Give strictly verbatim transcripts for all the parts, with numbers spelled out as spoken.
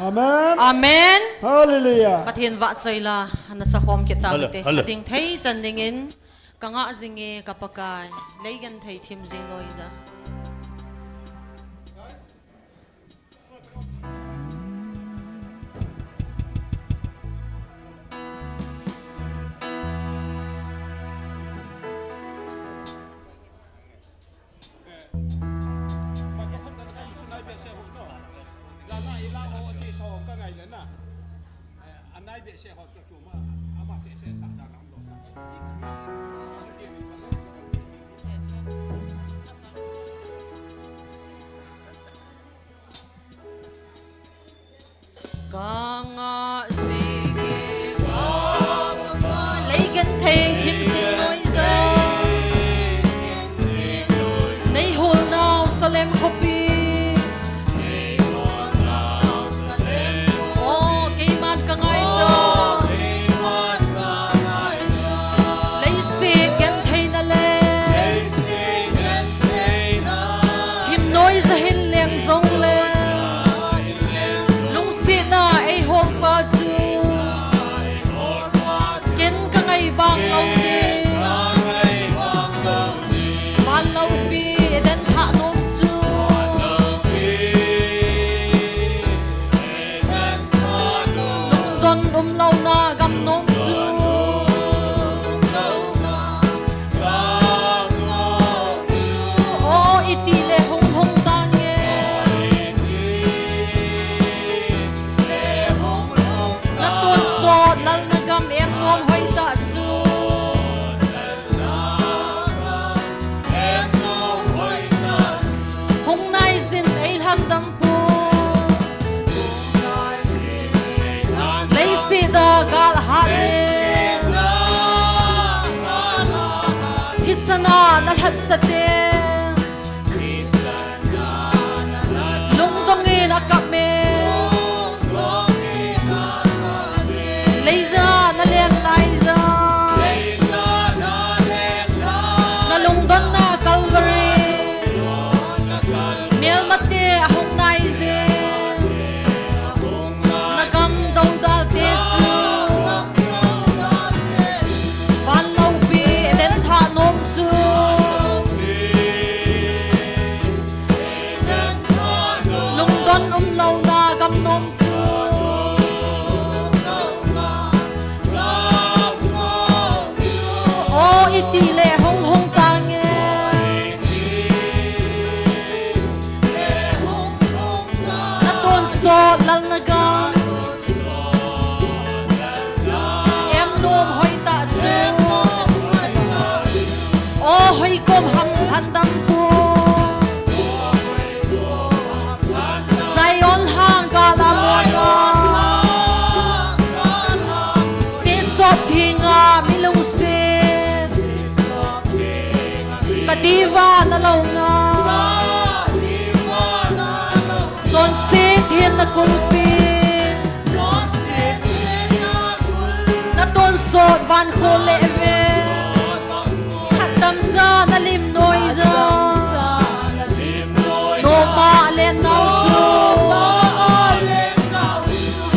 Amen. Amen. Hallelujah. Pathen vahchoi la, ana sakhom kit ta. Hallelujah. Hallelujah. Ading thei chan dingin, ka ngah jing e ka Pakai, lei genthei thim jing noija. Ka ngah jing e ka Pakai, lei genthei thim jing noija. Nei holnau Salem khopi. O, keiman ka ngaito. Leiset gentheina le thim noija hin leng jongle, lungsetna eihol pa chu ken ka ngai bang lou ding. Van loupi Eden thah nom chu lungdon umlouna gam nom chu. O, iti le hung hung tange. Na tonsot lalna gam em nom hoitah chu. Hung naijin ei lhandam poi. Leiset a gal hat le, thisan a na lhatsah te, lungdong in a kap e. Leija na len laija, na lungdonna Calvary, melmate ahung naijin, na gam doudal te chu, van loupi Eden thah nom chu, lungdon umlouna gam nom chu. O, iti le hung hung tange. Na tonsot lalna gam em nom hoitah chu. O, hoikom ham lhandam poi. Zion lhang gal a loi a, setsop thenga mi lungset, ka diva na louna, chonset thenna kulpi, na tonsot van khol le ve. Lhatdam cha na lim noija, noma len nau chu,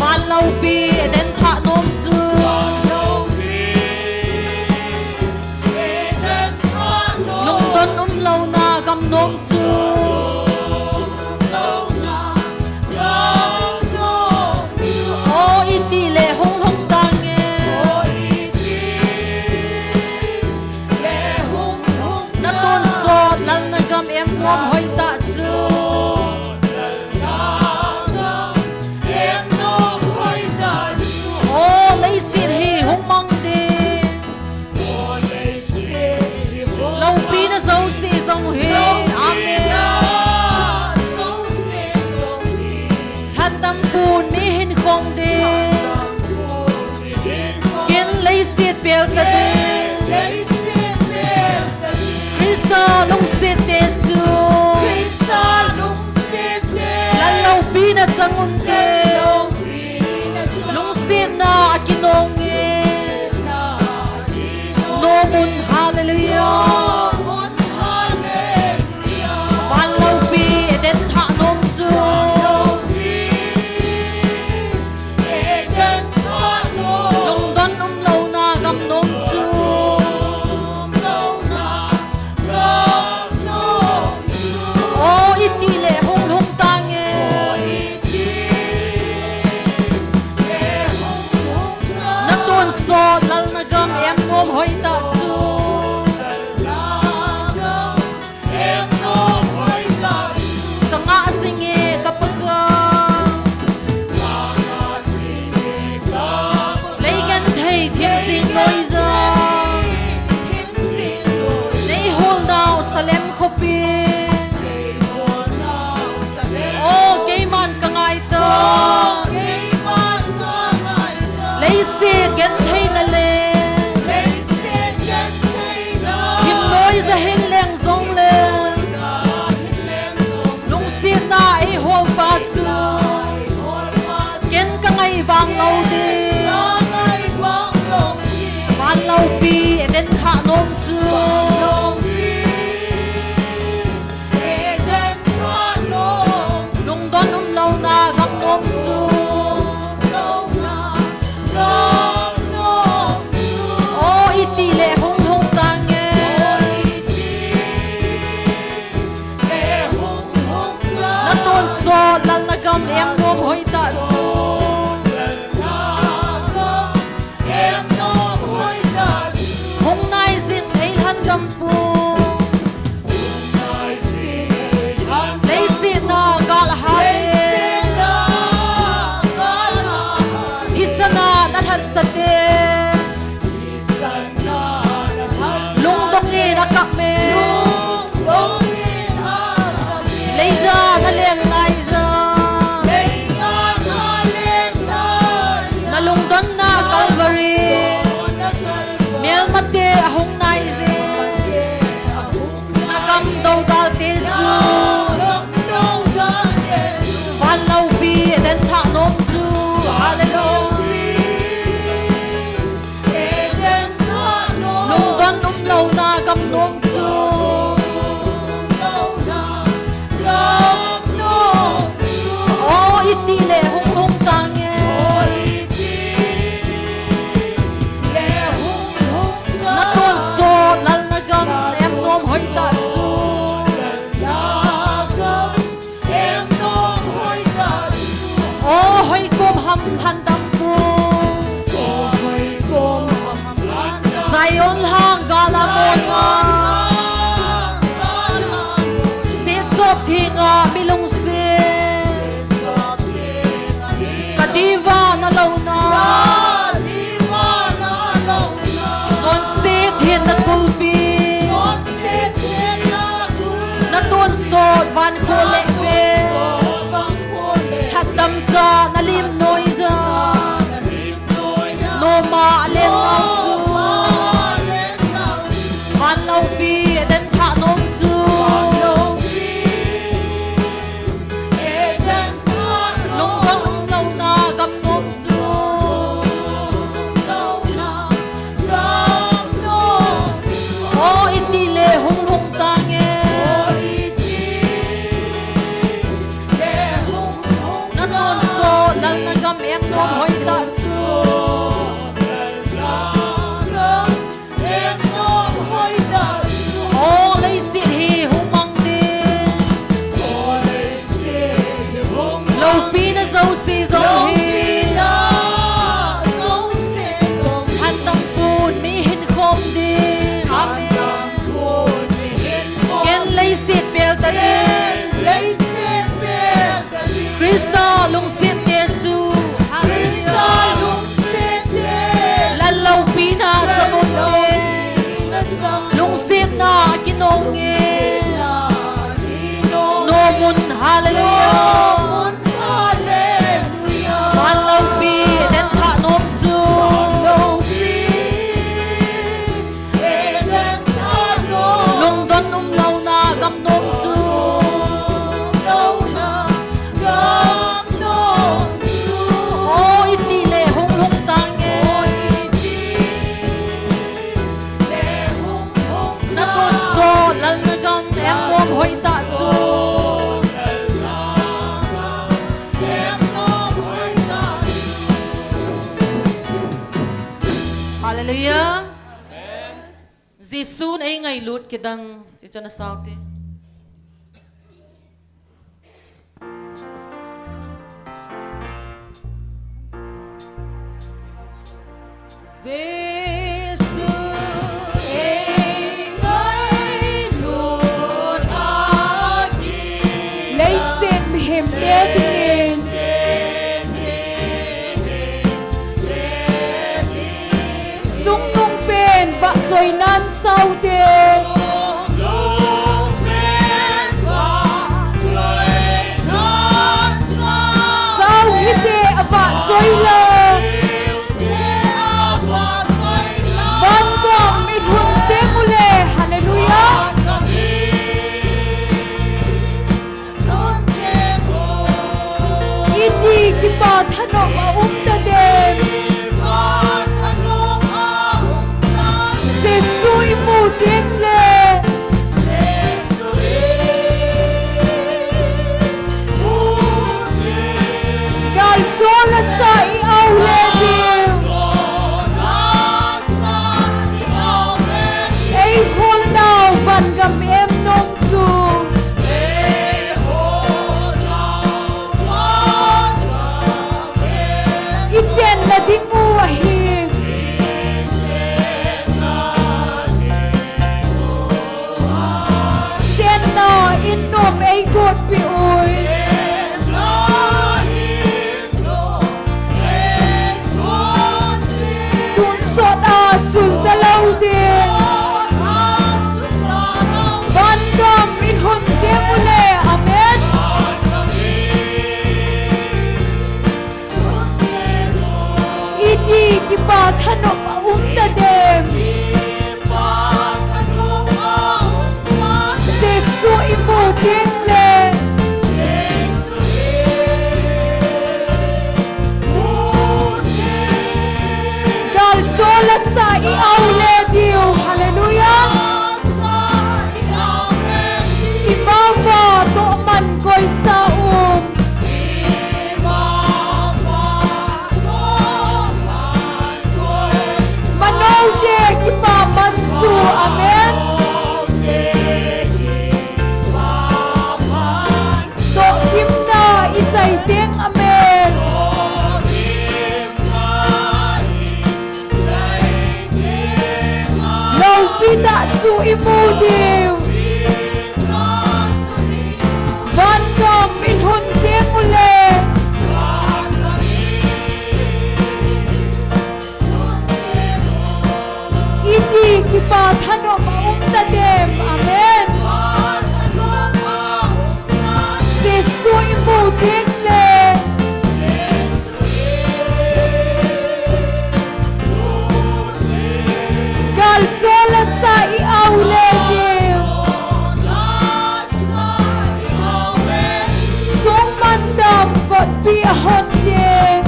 van loupi Eden thah nom chu, lungdon umlouna gam nom chu. O, iti le hung hung tange. Na tonsot lalna gam em nom hoitah chu. O, leiset hi hung mang ding. Loupina jouse jong hi. Amen. Lhatdam pun mi hin khong ding. Ken leiset pel ta ding. Christa lungset te chu, lal loupina chang un te. Lungsetna a kinong e. Nom un, hallelujah. Van loupi Eden thah nom chu. Hoitah chu. Ka ngah jing e, ka panga. Lei genthei thim jing noi ja. Nei hol nau Salem khopi. O, keiman ka ngai ta. Leiset genthei na le. Thim noi ja hin leng jong le. Lungsetna ei hol pa chu. Ken ka ngai bang lou ding. Van loupi, Eden thah nom chu. Lungdon umlouna gam nom chu. O, iti le hung lhung tange. Na tonsot lal na gam em nom hoitah chu. Hung nai jin ei lhan gam pu. Leiset na gal ha te. Thisan a na lhat sa te. Lungdong in a kap me. Leija na leng nai ja. Na lungdonna Calvary. Melmate a hung nai je. Na gam dodal te chu. Van loupi Eden thah nom chu. Hallelujah. Lungdon umlouna gam nom chu. O, iti le hung lhung tange. Na tonsot lal na gam em nom hoitah chu. O, hoi kom ham lhan dam pu. Zion lhang gal a mon a. Setsop thenga mi lungset. Ka diva na louna. Chonset thenna kulpi. Na tonsot van kho le ve. Lhat dam cha na lim noi ja. Noma a leng nau chu. Van loupi Eden thah nom chu. Lungdon umlouna gam nom chu. O, iti le hung lhung tange. Na tonsot lal na gam em nom hoitah chu. O, leiset hi hung mang ding. Loupina jouse jong hi. Lhan dam pun mi hin khom ding. Amen. Ken leiset pel ta ding. Christa lungset te chu. Hallelujah. Lal loupina chamun te. Lungsetna kinong e. Nomun, hallelujah. Van loupi Eden thah nom chu. Lungdon umlouna gam nom chu. O, iti le hung lhung tange. Na tonsot lal na gam em nom hoitah chu. Hallelujah. Jesun ei ngailut kidang, chichana saute. Jesu. Joinan saute. Sao hite ava joila. Vangam ilhun tengule. Hallelujah. Iti kipa thanop a um tadem. Jesu imu tengle. Gal jola sa i-au le diu. Eihol nau vangam em nom chu. Ichenna ding u ahi. Chenna in nom eigot pi ui. Tun sot a chul talou ding. Vangam ilhun tengule. Amen. Iti kipa thanop a um tadem. Jesu imu tengle. Gal jola sa i-au le diu. Hallelujah. Imava toh man koisa um. Manote kipa man chu. Amen. Tohgimna ichai teng. Amen. Loupi tah chu imu diu. Vangam ilhun tengule. Iti kipa thanop a um tadem. Amen. Jesu imu tengle. Gal jola sa i-au le diu. Sung mandam kotpi ahon ding.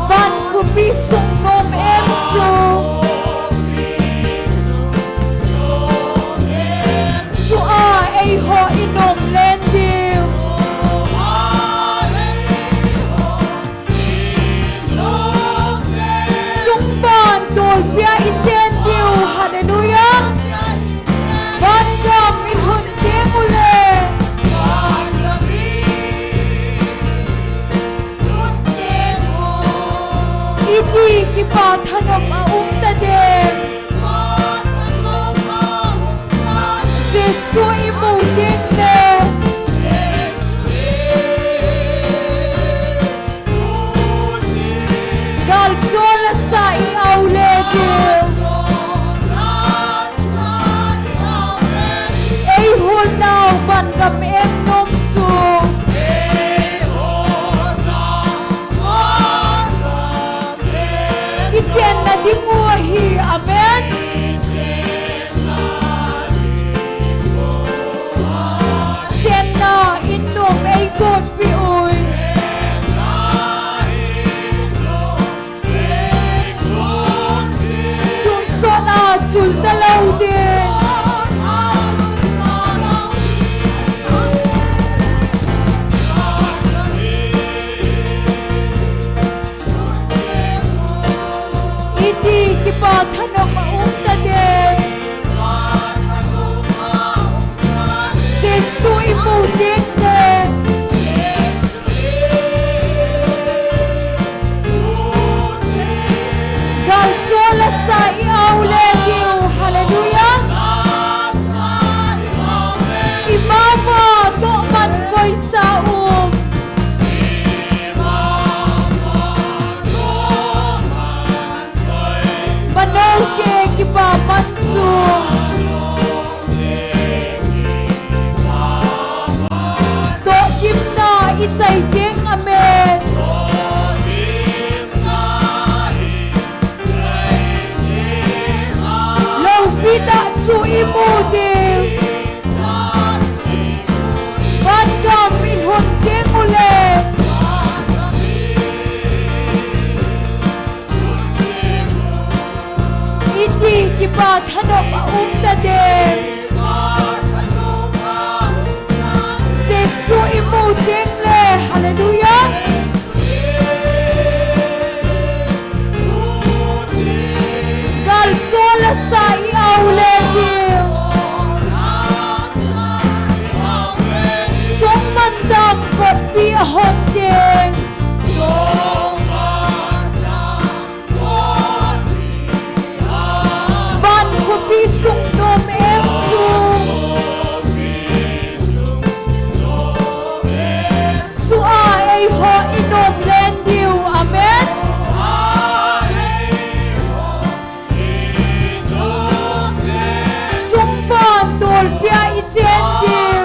Van khopi sung nom em chu. Chua eiho inom len diu. Chungpan tolpia ichen diu. Hallelujah. Vangam ilhun tengule. Iti kipa thanop a um tadem. Jesu imu tengle. Gal jola sa i-au le diu. Eihol nau vangam em nom chu. Ichenna ding u ahi. Amen. Chenna in nom eigot pi ui. Tun sot a chul talou ding. Iti kipa thanop a um tadem. Jesu imu tengle. Gal jola sa i-au le diu. Hallelujah. Imava toh man koisa um. Sai ding, amen. Loupi tah chu i mu ding. Vangam i lhun ding u le. Iti kipa thanom a um ta ding. Jesu i mu ding le, hallelujah. Gal chol a sa i au le ding. Song man dam kotpi a hon ding. Van khopi sung nom em chu. Chu a eiho i nom len diu. Amen. Chung van tolpi a i chen diu.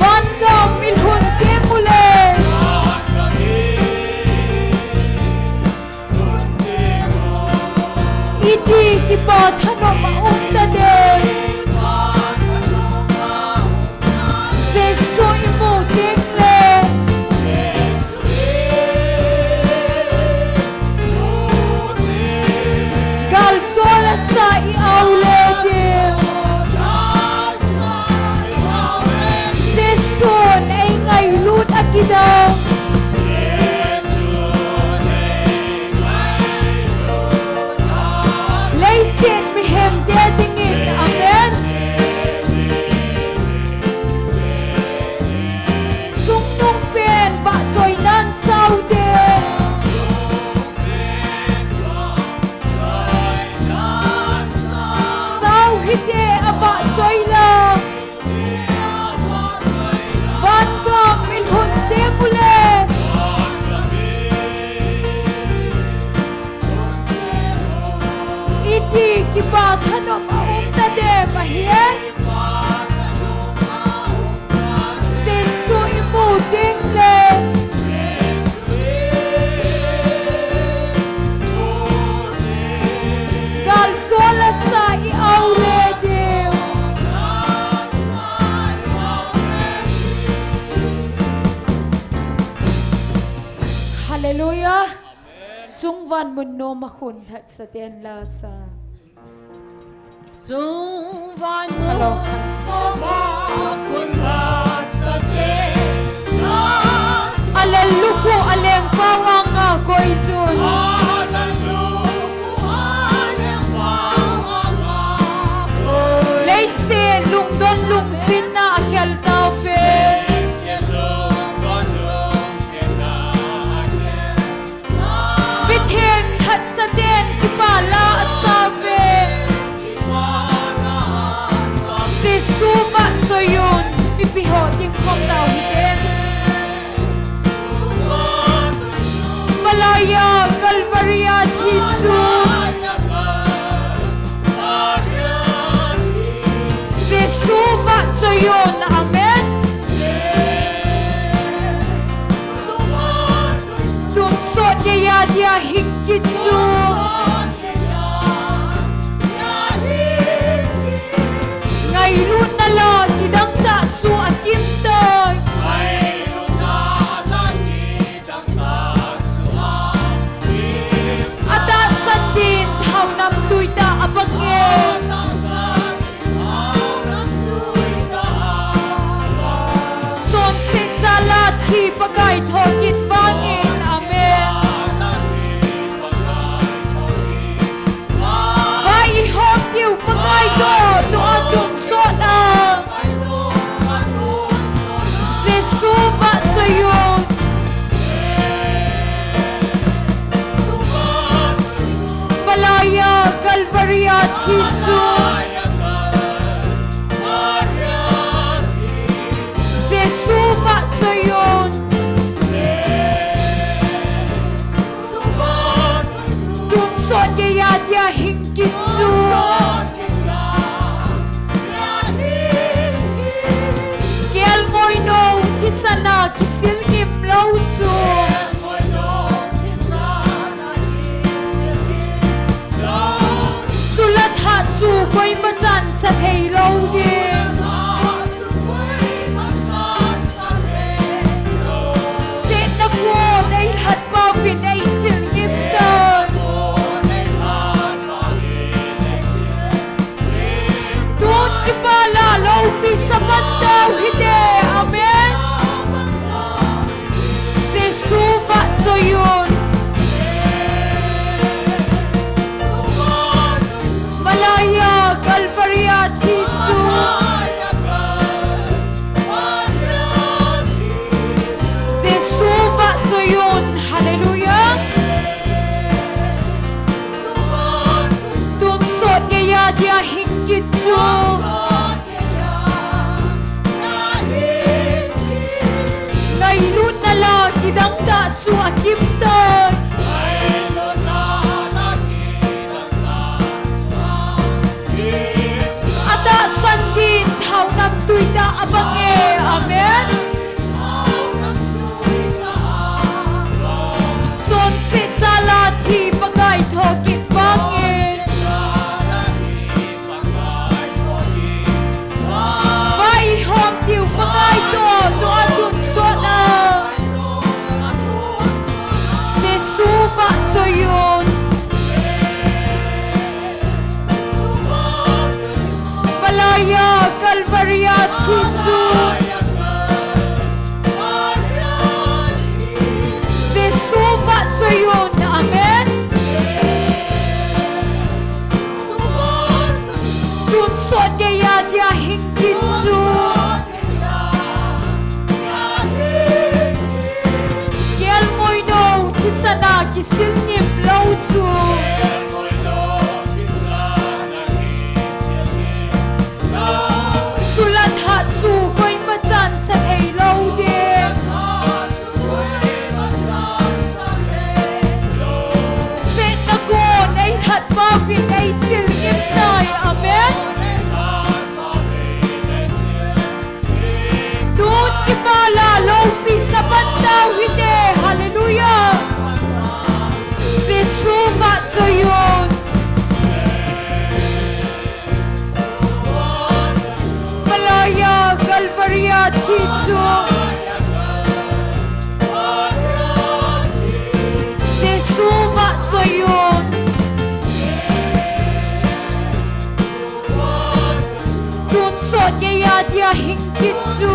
Vangam i lhun ding u le. Iti kipa thanom a um ta ding. Jesu i mu ding le. Gal chol a sa i au le ding. Jesu'n ei ngailut a kidang. Leiset mihem te dingin, amen. Chungnung pen vahchoinan sao te. Sao hite a vahchoi la. Vangam i lhun ding u le. Iti kipa thanom a um ta ding ahi e. Jesu i mu ding le. Gal chol a sa i au le ding. Hallelujah. Chungvan mun nom a khun lhatsa ten la sa. Chungvan mun nom a khun lhatsa ten la sa. A lel lukhu a lengpau anga koi sun. Leiset lungdon lungsinna a khel tau ve. Bethel lhatsa ten kipa la a sa ve. Jesu vahchoi un, mipi ho ding khom tau hite. Palai a Calvary a thi chu. Jesu vahchoi un, amen. Tonsot geiya dia hing kit chu. Ngailutna la kidang tah chu a kim tai. A tahsan din thao namtui tah a bang e. Chonset jal a thi Pakai thokit vangin. Amen. sa thei lou ding. Setna kon eilhat pauvin eisil ngim tai. Tun kipah la loupi sa man tau hite. Amen. Jesu vahchoi un. Malaya Calvary a thi chu Jesu vahchoi un. Hallelujah. Tonsot geiya dia hing kit chu ngailutna la kidang tah chu akim tai. Atahsan din thao namtui tah abang e. Amen. Chonset jal a thi Pakai tho kit vangin. Vai hom tiu Pakai toh, toh a tonsot a. Jesu vahchoi un. Malaya Calvary a thi chu Jesu vahchoi un. Amen. Tonsot geiya dia hing kit chu kelngoi nou thisan a kisil ngim lou chu. Chula thah chu koima chan sa thei lou ding. Setna kon eilhat pauvin eisil ngim tai. Amen. Tun kipah la loupi sa man tau hite. Hallelujah. Jesu vahchoi un. Malaya Calvary a thi chu Jesu vahchoi un. Tonsot geiya dia hing kit chu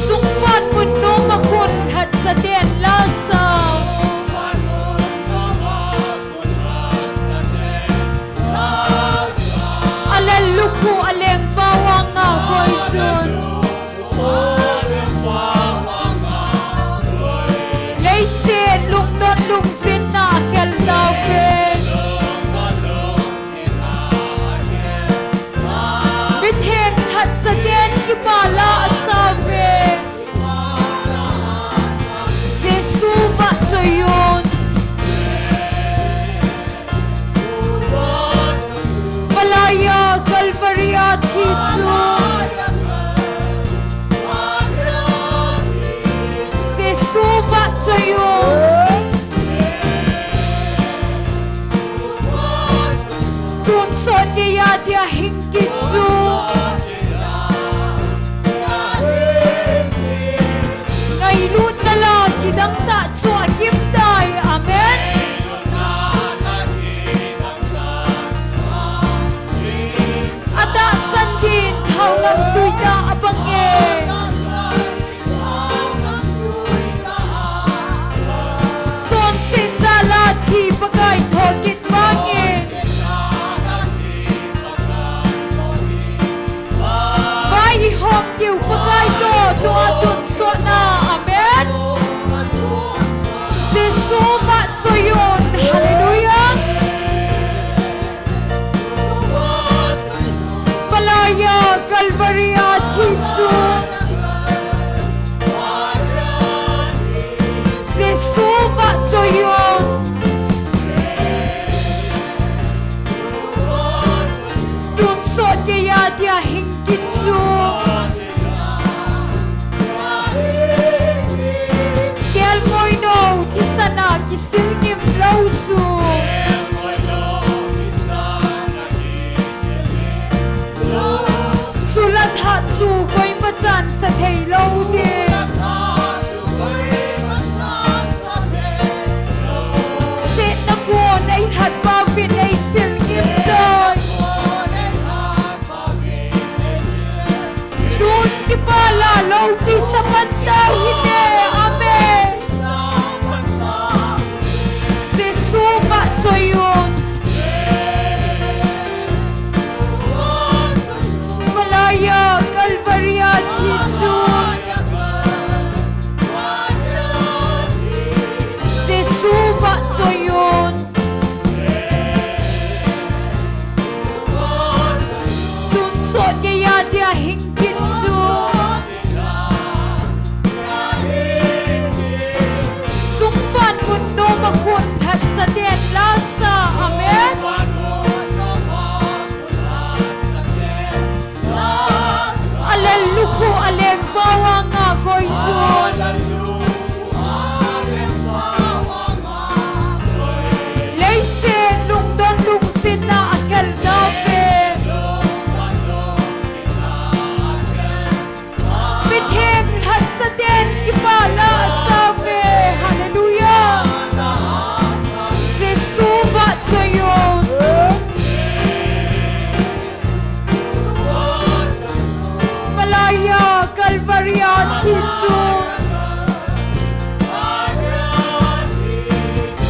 sungvan mun nom a khun lhatsa ten la sa a lallukhuh a lengpa vang a koi chun leiset lungdon lungsetna a khel tauve. Mitheng lhatsa ten kipah la asa uve. Jesu vahchoi un. Malaya Calvary a thi chu Jesu vahchoi un. Tonsot geiya dia hing kit chu ngailutna la kidang tah chu akim tai. Amen. Atahsan din thao namtui tah abang e. Chonset jal a thi Pakai tho kit vangin, vai ihom diu Pakai toh, toh a tonsot na. Amen. Jesu vahchoi un. Hallelujah. Malaya Calvary a thi chu Jesu vahchoi un. Tonsot geiya dia hing kit chu kelngoi nou thisan a kisil ngim lou chu Chu koima chansa thei lou ding. Setna gon eilhat pauvin eisil ngim tai. Tun kipah la loupi sa pan tau hite. Amen. Jesu vahchoi un. Malaiya Calvary a thi chun. Jesu vahchoi un. Tonsot geiya dia hing kit chun. Chungvan mun nom a khun lhatsa ten lasa. Amen. Alel lukhu aleng pau anga koi chun. Leiset lungdon lungsetna a khel na ve. Pathen lhatsa ten kipah la sa ve. Hallelujah. Jesu vahchoi un. Malaiya Calvary a thi chun.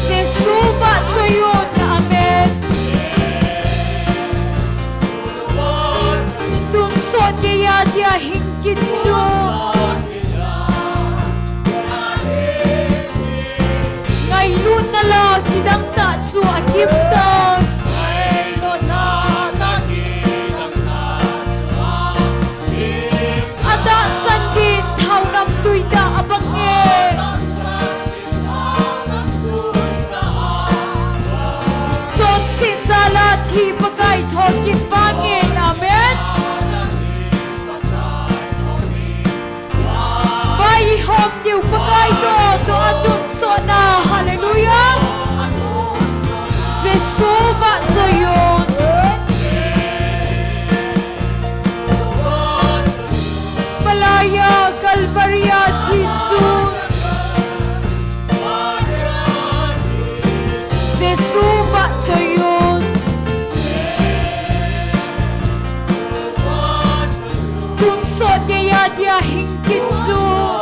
Jesu vahchoi un. Amen. Tonsot geiya dia hing kit chun. Ngailutna la kidang tah chu akim tai. Atahsan din thao namtui tah abang e. Chonset jal a thi Pakai thokit vangin. Amen. Vai ihom diu Pakai toh, toh a tonsot na. Hallelujah. Jesu vahchoi un. Malaiya Calvary a thi chun. Jesu vahchoi un. Tonsot geiya dia hing kit chun.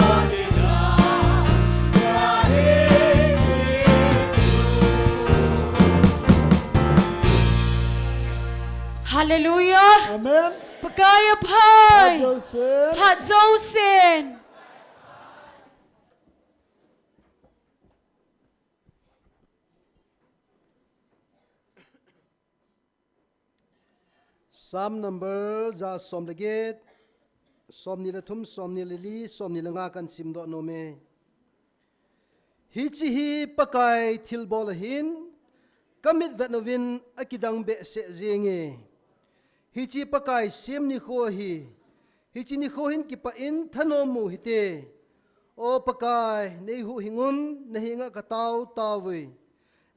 Hallelujah. Amen. Pakai aphai. Phat jousen. Phat jousen. Psalm number ja som le get, som ni le thum, som ni le li, som ni le nga kan simdoh nom e. Hiche hi Pakai thilbol ahin, ka mitvet uvin akidang behseh jenge. Hiche Pakai sem nikho ahi, hiche nikho hin kipah in thanom u hite. O Pakai, nei huhhing un, na henga ka tao tao uvin.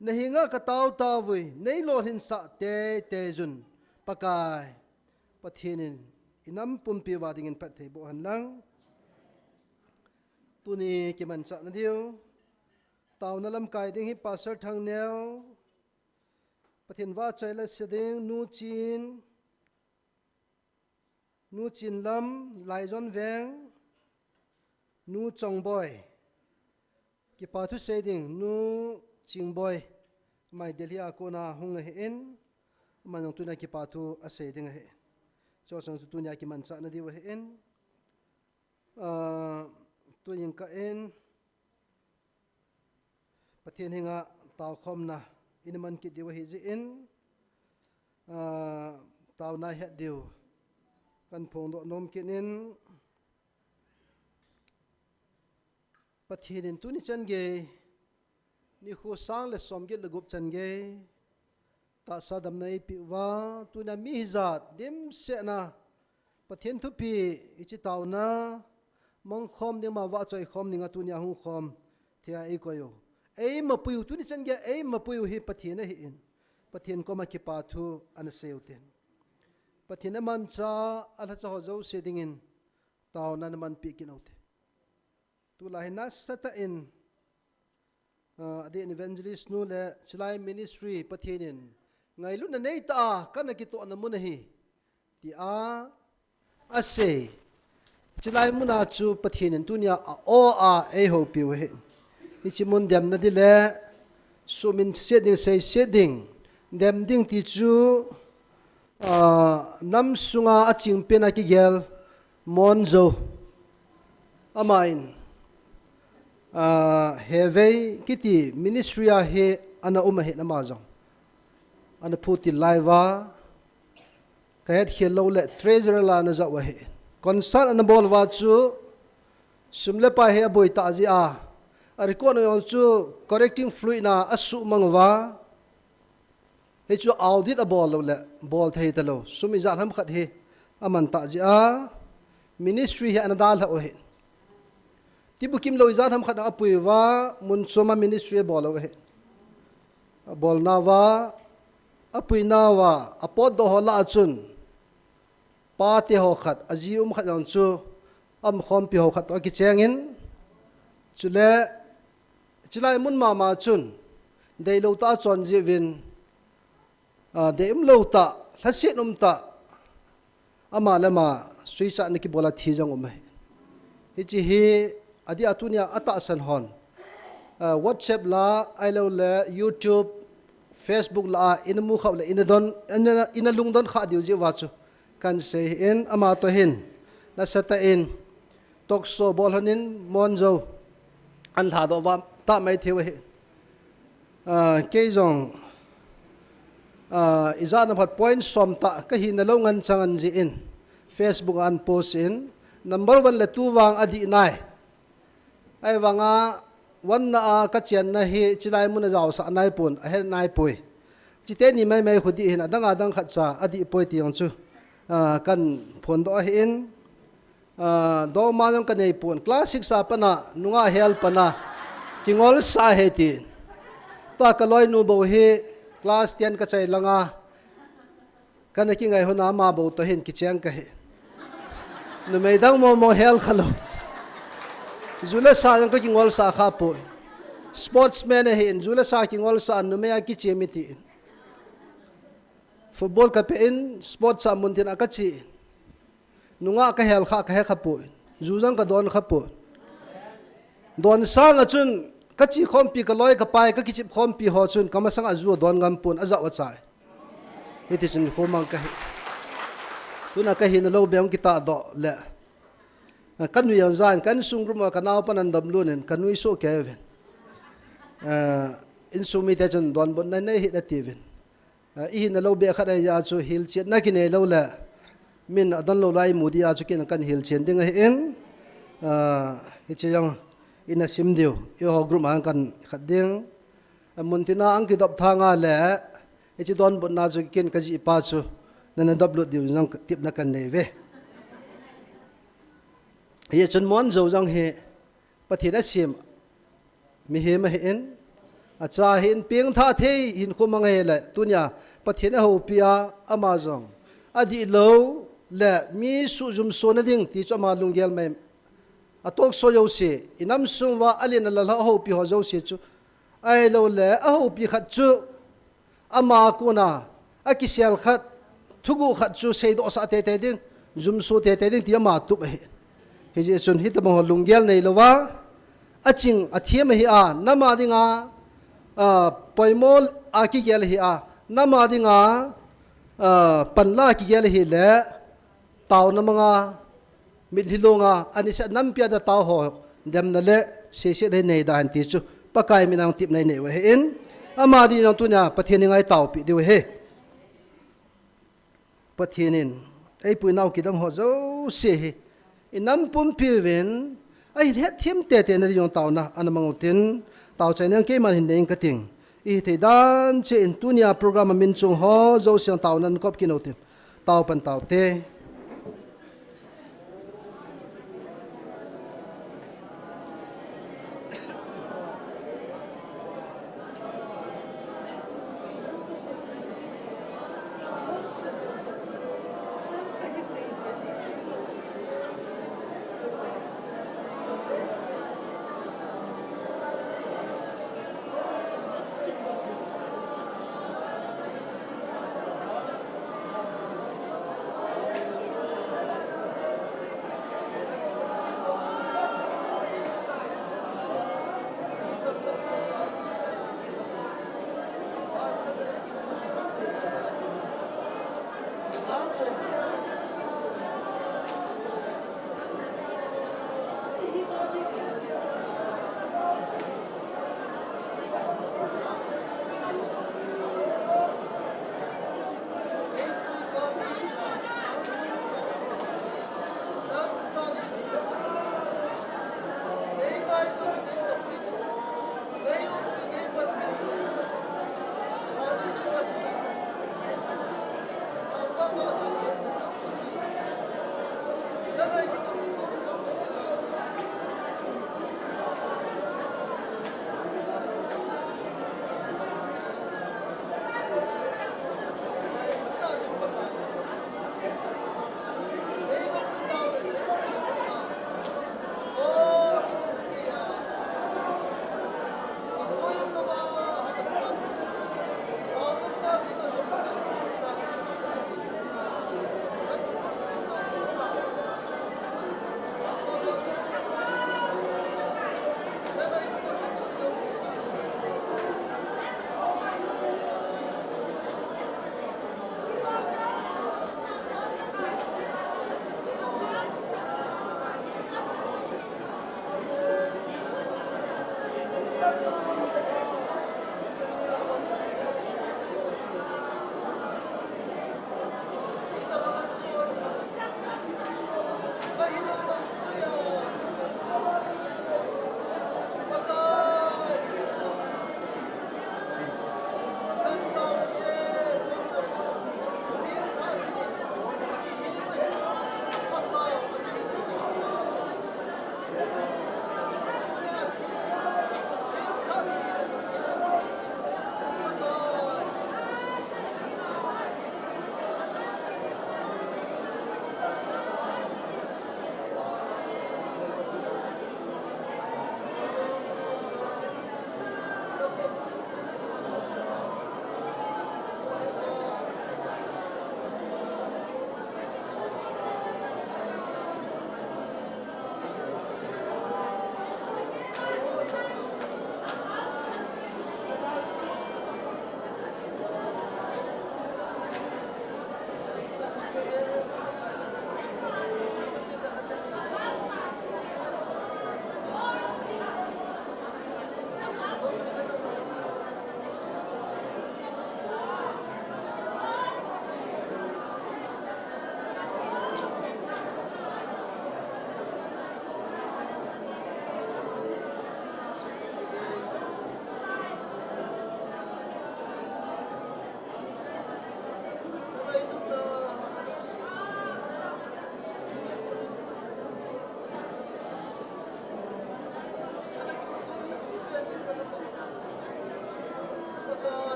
Na henga ka tao tao uvin, nei lolhinsah teitei un. Pakai, Pathen in i nam pumpi uva dingin phatthei boh hen lang. Tuni kimanchah na diu. Taona lamkai ding hi Pastor Thangneo. Pathen vahchoi le se ding, Nu Chin, Nu Chinlam, Laijon Veng, Nu Chongboi. Kipa thu sei ding, Nu Chingboi. Amai Delhi a kona hung ahin. Amai jong tunia kipa thu asei ding ahi. Chua sang chu tunia kimanchah na diu ahin. Ah, tuin ka in. Pathen henga taokhomna in man kit diu ahi jeh in, ah, taona het diu kan phongdoh nom kit in, Pathen in tuni chan gei, nikho sang le som get le gup chan gei, tahsa damna eipeh uva, tunia mi hijat dimset na, Pathen thupeh, hiche taona, mangkhom ding ma vahchoi khom dinga tunia hung khom thei a eikoi u. Eima pui u, tuni chan gei eima pui u hi Pathen ahin. Pathen koma kipa thu ana sei u tin. Pathen amancha, alhacha ho jouse dingin taona namanpi kit u hite. Tulai hi nasatah in, ah, adeh in evangelist nu le chulai ministry Pathen in ngailutna neitah a kana kitohna mun ahi, tia asei. Chulai muna chu Pathen in tunia a-o a eihoupiu ahi. Hiche mun demna ding le, suhminset ding, seiset ding, dem ding ti chu, ah, nam sunga achingpen a kigel Monjo. Aman, ah, Hevei kiti ministry a hi ana um ahin ama jong. Ana phutil lai uva, kahet khel lou le treasurer la ana jao u ahi. Concert ana bol uva chu, sum le pai hi aboi tah jeh a, a record na jong chu correcting fluid na asuhmang uva, hichu audit abol lou le, bol thei talou. Sum ijat ham khat hi aman tah jeh a, ministry hi ana dalha u ahi. Tibukim lou ijat ham khat apui uva, mun chom a ministry abol u ahi. Abolna uva, apuina uva, apotdoh ho lah a chun, pate ho khat, aji um khat jong chu, aumkhompi ho khat toh akicheng in, chule, chulai mun mama chun, deilou tah a chon jiuvin, ah, dei umlou tah, lhaset um tah, ama le ama suicide ana kibol a thi jong um ahi. Hiche hi adeh a tunia atahsan hon, ah, WhatsApp la, ahilou le YouTube, Facebook la a ina mu khah u le ina don, ina, ina lungdon khah diu jeh uva chu kahin sei ahin, ama toh hin nasatah in talk show bol lhonin Monjo ana lhadoh uva tah maithei u ahi. Ah, kei jong, ah, ijat ham khat point som tah kahina lou ngen chang an jeh in Facebook a ana post in, number one le two vang adih nai. Ahivanga one na a kachenna hi chulai mun a jaosah naipon, ahet naipoi. Chuteni maimai khu dih ahin, adang adang khatcha adih poi ti jong chu, ah, kahin phondoh ahin. Ah, dongma jong kanei pon. Class six a pat na, nungah hel pat na, kingolsah ahi tin. Tua kaloinu bou hi class ten kachai langa, kana kingai hon a ama bou toh hin kicheng kahi. Numei dang momo hel khalou. Ju le sa jong kakingolsah kha poi. Sportsman ahin, ju le sa kingolsah a numei a kichem e tin. Football kapeh in, sports a muntin a kache in. Nungah kahel kha, kahe kha poi. Ju jong kadon kha poi. Don sanga chun, kache khompi, kaloi, kapai, kakichep khompi ho chun, kamasang a ju adon ngam pon, ajao achai. Hiti chun khomang kahi. Tuna kahina lou beh kitahdoh le. Kanui jong jan, ka insung room a kanaopan ana dom lut in, kanui soh kei uvin. Eh, insung mite chun donbutna nei hih in atiuvin. Ah, ihina lou beh khat ahi a chu hilchetna kinei lou le, min adon lou lai imu dia chu ken kahin hilchen ding ahin, ah, hiche jong ina sim diu, eiho group a kahin khat ding. Ah, muntina ahung kidop thanga le, hiche donbutna chu ken kajihpa chu, nana dop lut diu jong tepna kahin nei uve. Hichun Monjo jong hi, Pathen asem mihem ahin, acha ahin, pengthah thei hinkho mang ahile, tunia Pathen ahoupi a, ama jong adih lou le mi suhjum sona ding ti chu ama lunggel mai. A talk show jouse, inam sung uva alen alal ho, ahoupi ho jouse chu, ahilou le ahoupi khat chu, ama kona akisel khat, thuguh khat chu seidoh sah teitei ding, jumso teitei ding ti ama tup ahi. Hijeh chun hitobang ho lunggel neilouva, aching athem ahi a, nam a dinga, ah, poimo a kigel ahi a, nam a dinga, ah, panla a kigel ahile, taona manga, mitlhi longa, aniseh nampi a tao ho, demna le seiset hi nei da hen ti chu, Pakai mina tepna inei u ahin, ama ding jong tunia Pathen ingai taopi diu ahi. Pathen in, eipuinau kidang ho jouse hi, inam pumpi uvin, ahin hetthem teitei na ding jong taona ana mang utin, taochaina jong keiman hin nei inge kating. Ihithei dan cheh in tunia program a min chung ho jouse taona nakop kit utin. Taopan taote.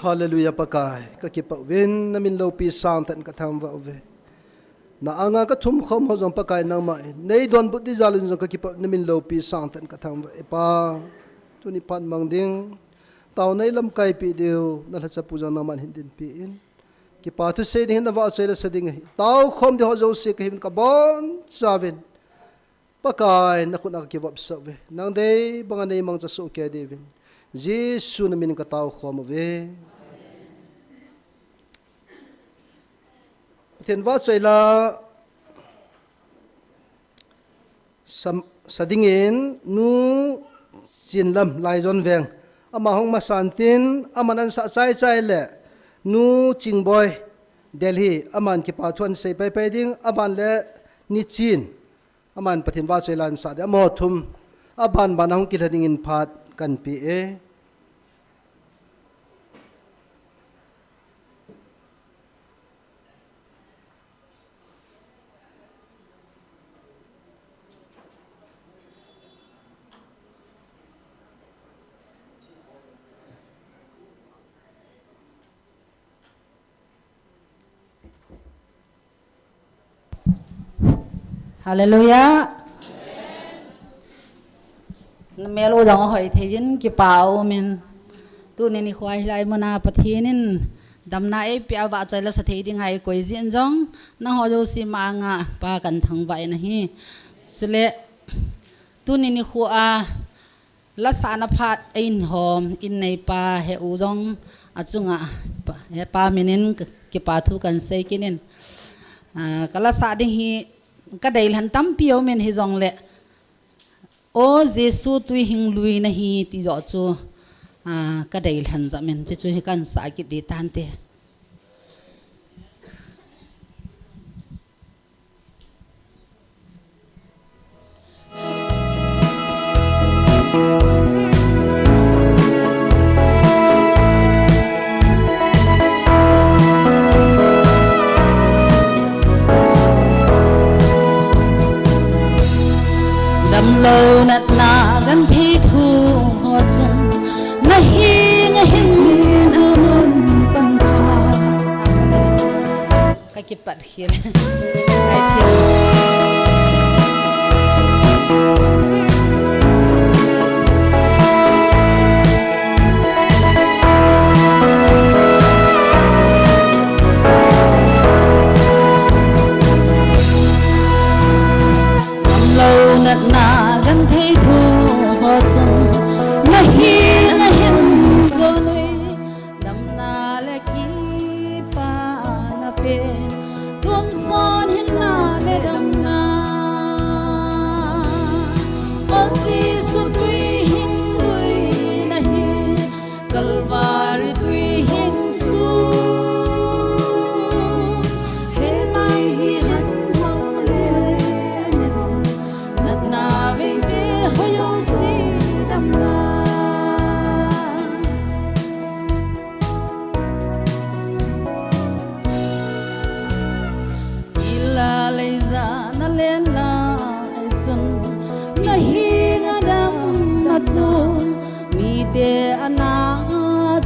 Hallelujah, Pakai, kakipah uvin, namin loupi sangtah in kathangvah uve. Na anga kathum khom ho jong Pakai nangma in nei donbut ding jal un jong kakipah, namin loupi sangtah in kathangvah e Pa. Tuni phat mang ding, taona nei lamkaipi diu, nalhacha pu jong nangman hin dinpi in. Kipa thusei ding hin navahchoi lasa ding ahi. Taokhom ding ho jouse kahiuvin kabonchauvin. Pakai, nakhut a kakivopsah uve. Nang dei banga nei mangcha soh kei diuvin. Jesu namin in kataokhom uve. Pathen vahchoi la sa, sa dingin Nu Chinlam Laijon Veng. Ama hung masan tin, aman ansah chaichai le Nu Chingboi Delhi, aman kipa thu ansei paipai ding, aban le Ni Chin. Aman Pathen vahchoi la ansah ding, amaho thum, aban ban a hung kilha dingin phat kahin pe e. Hallelujah. Namel u jong ahoi thei jin, kipa umin. Tuni nikho a hilai mun a Pathen in damna eipeh a vahchoi lasa thei ding a eikoi jin jong, nangho jouse ma anga Pa kahin thangvah in ahi. Chule tuni nikho a lasahna phat a einhom in neipa he u jong achunga Pa, he Pa min in kipa thu kahin sei kit in. Ah, kalasah ding hi kadeilhen tampi aumin hijongle, O Jesu twi hing lui nahi ti joh chu, ah, kadeilhen jep in, chuchu hi kahin sah kit ding tante. Damlou natna genthei thu ho chun, nahenga hin jun un pan pha. Kakipat khel. Ai thim. Damlou natna genthei thu ho chun, nahenga hin jun un. Damna le kipana pen, tonsot hinna le damna. O Jesu twi hing lui nahi, Calvary twi hing chu. Hitia hi hen mang le nen, natna veite ho jouse damna. Ila leija nalen lai sun, nahenga damna chu, mite ana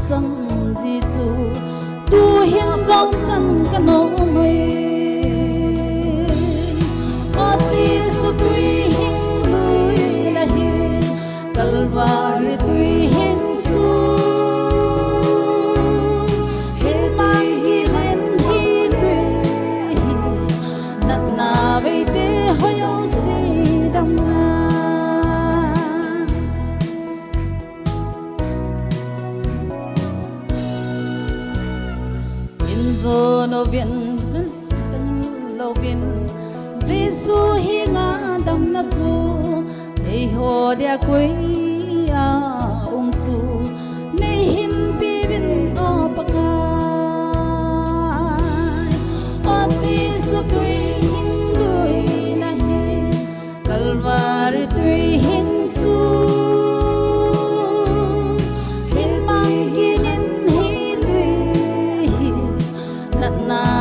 chang ji chu, tuhin jong chang kanom e. O Jesu twi hing lui nahi, Calvary twi hing chu. Hitia hi hen hi twi hi, natna veite ho jouse damna. Hin jun uvin, tan louvin, Jesu henga damna chu, eiho dia koi a um chu,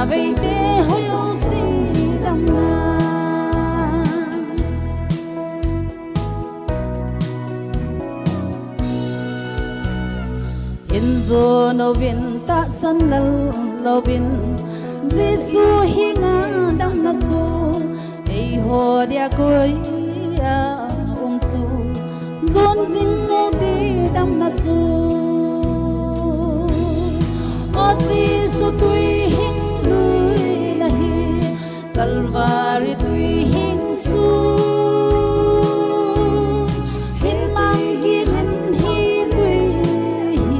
Veite hoi jouse damna. Hin jon uvin, tahsan lel louvin, Jesu henga damna chu eiho dia koi a um chu, jon jing sote damna chu. O Jesu, tui hing lui nahi, Calvary tui hing chu. Hin mang gin hen hi tui hi,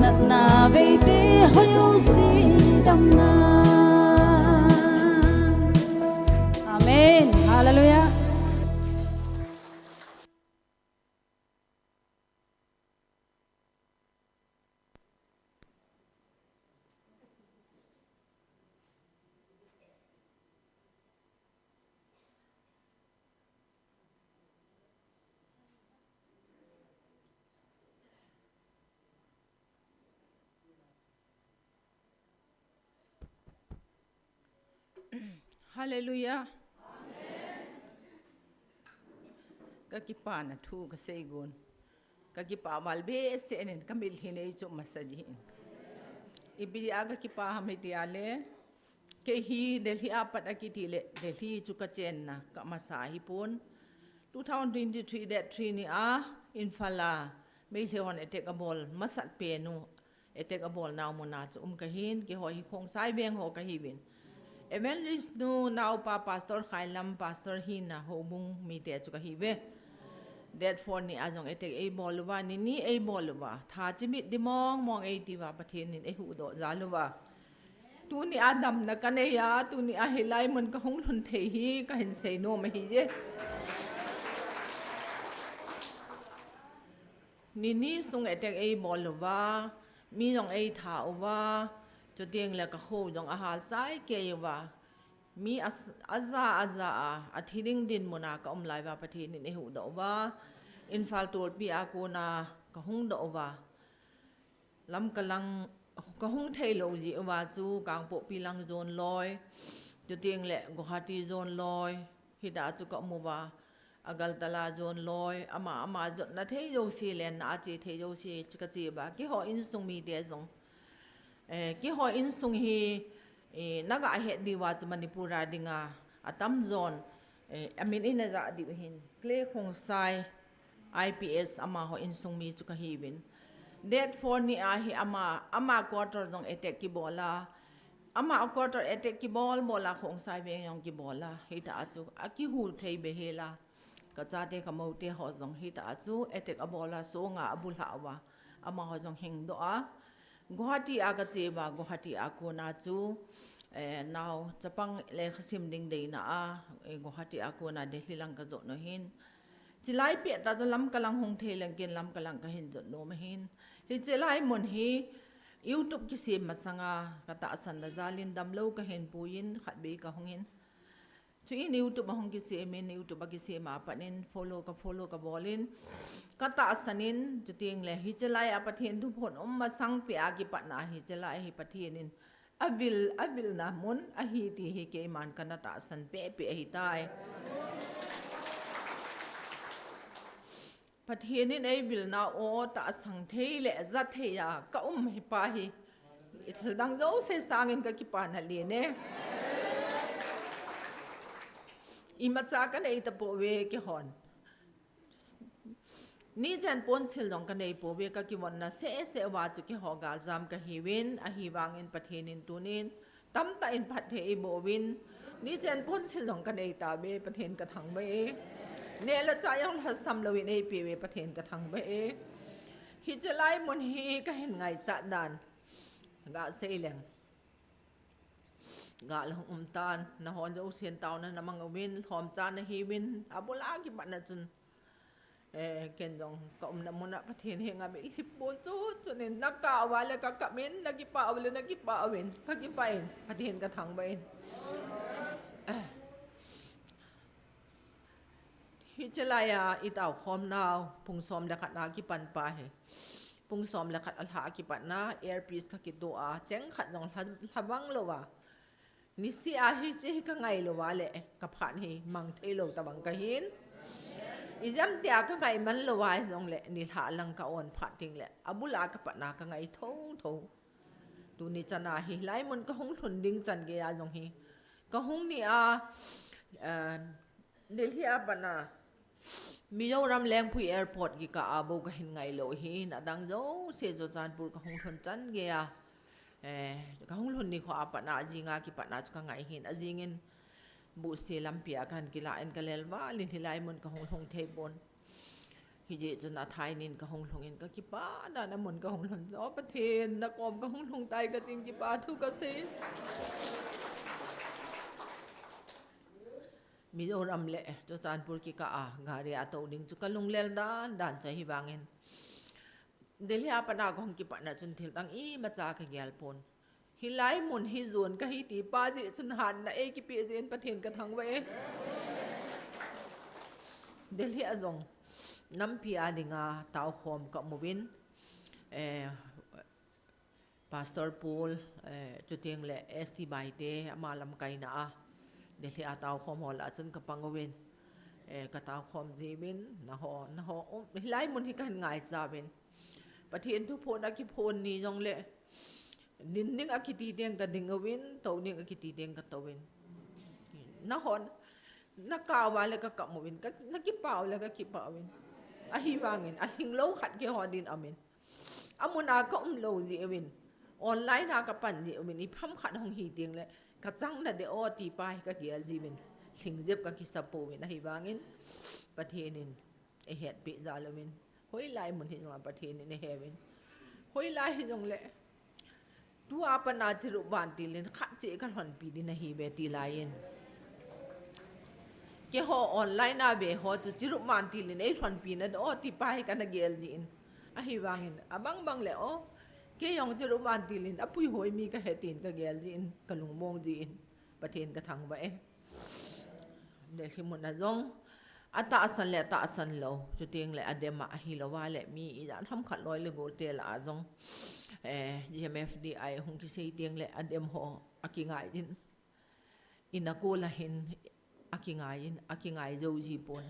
natna veite hoi jouse damna. Amen. Hallelujah. Hallelujah. Ka kipana thu ka seigon. Ka kipa val behseh in, ka mitlhi nei chu masa jin. Ipi a ka kipa ham iti ale, kei hi Delhi a pat a kiti le, Delhi chu ka chenna, ka masa hi pon. Two thousand twenty-three date three ni a, Imphal a, Meitei hon attack abol masat pen u, attack abolnau mun a chu um ka hin, keiho hi Khongsai veng ho ka hiuvin. Evangelist nu naopa Pastor Khailam, Pastor hina houbung mite chu ka hiuve. Date four ni a jong attack eibol uva, ni ni eibol uva, tha chimit di mong mong eiti uva, Pathen in eihuhdoh jal uva. Tuni a damna ka nei a, tuni a hilai mun ka hung lhun thei hi ka hin sei nom ahi e. Ni ni sung attack eibol uva, mi jong eitha uva, chuteng le ka kho jong ahal chai kei uva. Mi a, aja, aja a, a thi ding dinmun a ka um lai uva, Pathen in eihuhdoh uva. Imphal tolpi a kona ka hung doh uva. Lamka lang ka hung thei lou jeh uva chu, Kangpokpi lang jon loi, chuteng le Guwahati jon loi, hita chu ka um uva, Agartala jon loi, ama, ama jotna thei jouse, lenna a che thei jouse chu ka che uva, keiho insung mite jong. Eh, keiho insung hi, eh, na ga het diu va chu Manipur a dinga, atamjon, eh, amin ina ja diu hin. Clay Khongsai, I P S, amaho insung mi chu ka hiuvin. Date four ni a hi ama, ama quarter jong attack kibol a. Ama quarter attack kibol bol a, Khongsai veng jong kibol a. Hita chu, akihu thei behseh a. Ka chate ka moute ho jong hita chu attack abol a, songa abulha uva. Amaho jong hingdoh a. Guwahati a ka che uva, Guwahati a kona chu, eh, nao chapang lekha sim ding deina a, eh, Guwahati a kona Delhi lang ka jot u hin. Chilai pet a chu Lamka lang hung thei leng ken Lamka lang ka hin jot nom ahin. Hiche lai mun hi YouTube kisem masanga ka tahsan na jal in damlou ka hin puiyin khatvei ka hung in. Chuin YouTube a hung kisem in, YouTube a kisem a pat in follow ka follow ka bol in, ka tahsan in, chuteng le hiche lai a Pathen thuphon um masang pet a kipat na hiche lai hi Pathen in avil, avilna mun ahi ti hi keiman kana tahsan peh peh ahitai. Pathen in eivilna u tahsan thei le ja thei a ka um hi pa hi, i thil dang jouse sangin ka kipana len e. Imacha ka nei tapouve keihon. Nichen ponsil jong ka nei pouve, ka kivonna seh seh uva chu keiho galjam ka hiuvin, ahivangin Pathen in tunin tamtah in phatthei eiboh uvin, nichen ponsil jong ka nei tauve, Pathen ka thangvah e. Neh le chah jong lhasam louvin eipeuve, Pathen ka thangvah e. Hiche lai mun hi ka hin ngaichat dan ga sei leng. Ga la hung um tan, nahon jousen taona na mang uvin, lhomcha na hiuvin, abul a kipat na chun. Eh, ken jong ka umna mun a Pathen henga mitlhi bol chu, chunin na kah uva le ka kap in, na kipah uva le na kipah uvin, ka kipah in, Pathen ka thangvah in. Hiche lai a i tao khom nau, pung som le khat na kipan pa hi. Pung som le khat a lha a kipat na, earpiece ka kitoh a, cheng khat jong lha, lha vang lou a. Niseh a hiche hi ka ngai lou a le, ka phat hi mang thei lou tabang ka hin. Ijemtia ka ngai man lou a jongle, nilhah lang ka on phat ding le, abul a ka patna ka ngai thotho. Tuni chan a hi, hilai mun ka hung lhun ding chan gei a jong hi. Ka hung ni a, eh, Delhi a pat a, Mizoram Lengpui Airport kikah a bou ka hin ngai lou hi, adang jouse Churachandpur ka hung lhun chan gei a, eh, ka hung lhun nikho a pat a, ajing a kipat a chu ka ngai hin, ajing in Buhse lampi a ka hin kilah in ka lel val in hilai mun ka hung lhung thei pon. Hijeh chun athai nin ka hung lhung in ka kipah dan a mun ka hung lhun. O Pathen, na kom ka hung lhung tai ka tin kipah thu ka sei. Mizoram le Churachandpur kikah a gari a tou ding chu ka lunglel dan dan chu ahi vangin, Delhi a pat a ka hung kipat na chun thil dang imacha ka gel pon. Hilai mun hi jon ka hi ti pa jeh chun hatna ei kipe jeh in Pathen ka thangvah e. Delhi a jong nampi a dinga taokhom ka um uvin, eh, Pastor Paul, eh, chuteng le S T Baite, ama lamkaina a Delhi a taokhom ho lah a chun ka pang uvin, eh, ka taokhom jiuvin, naho, naho, um, hilai mun hi ka hin ngaicha uvin. Pathen thuphon a kiphon ni jongle, din ding a kiti teng ka ding uvin, tou ding a kiti teng ka tou uvin. Nahon, na kap uva le ka kap uvin, ka, na kipah u le ka kipah uvin. Ahivangin, alhinglou khat keiho din aum in. Amun a ka um lou jeh uvin, online a ka pan jeh uvin, ipi ham khat hung hi teng le, ka chang nadeh o ti pa hi ka gel jiuvin, lhingjep ka kisa pouvin, ahivangin, Pathen in eihetpi jal uvin, hoilai mun hi jong a Pathen in eihe uvin, hoilai hi jongle, tua pat a Chirup Vantil in khat cheh ka lhonpi ding ahi ve ti lai in. Keiho online a ve ho chu Chirup Vantil in ei lhonpi nadeh o ti pa hi ka na gel jeh in. Ahivangin, abang bang le o, kei jong Chirup Vantil in apui hoi mi ka he tin ka gel jeh in, ka lungmong jeh in, Pathen ka thangvah e. Delhi mun a jong, atahsan le atahsan lou, chuteng le adem a ahilou a le mi ijat ham khat loi le gol te lah a jong, eh, G M F D I hung kisei teng le adem ho akingai in, in a kol a hin akingai in, akingai jou ji pon.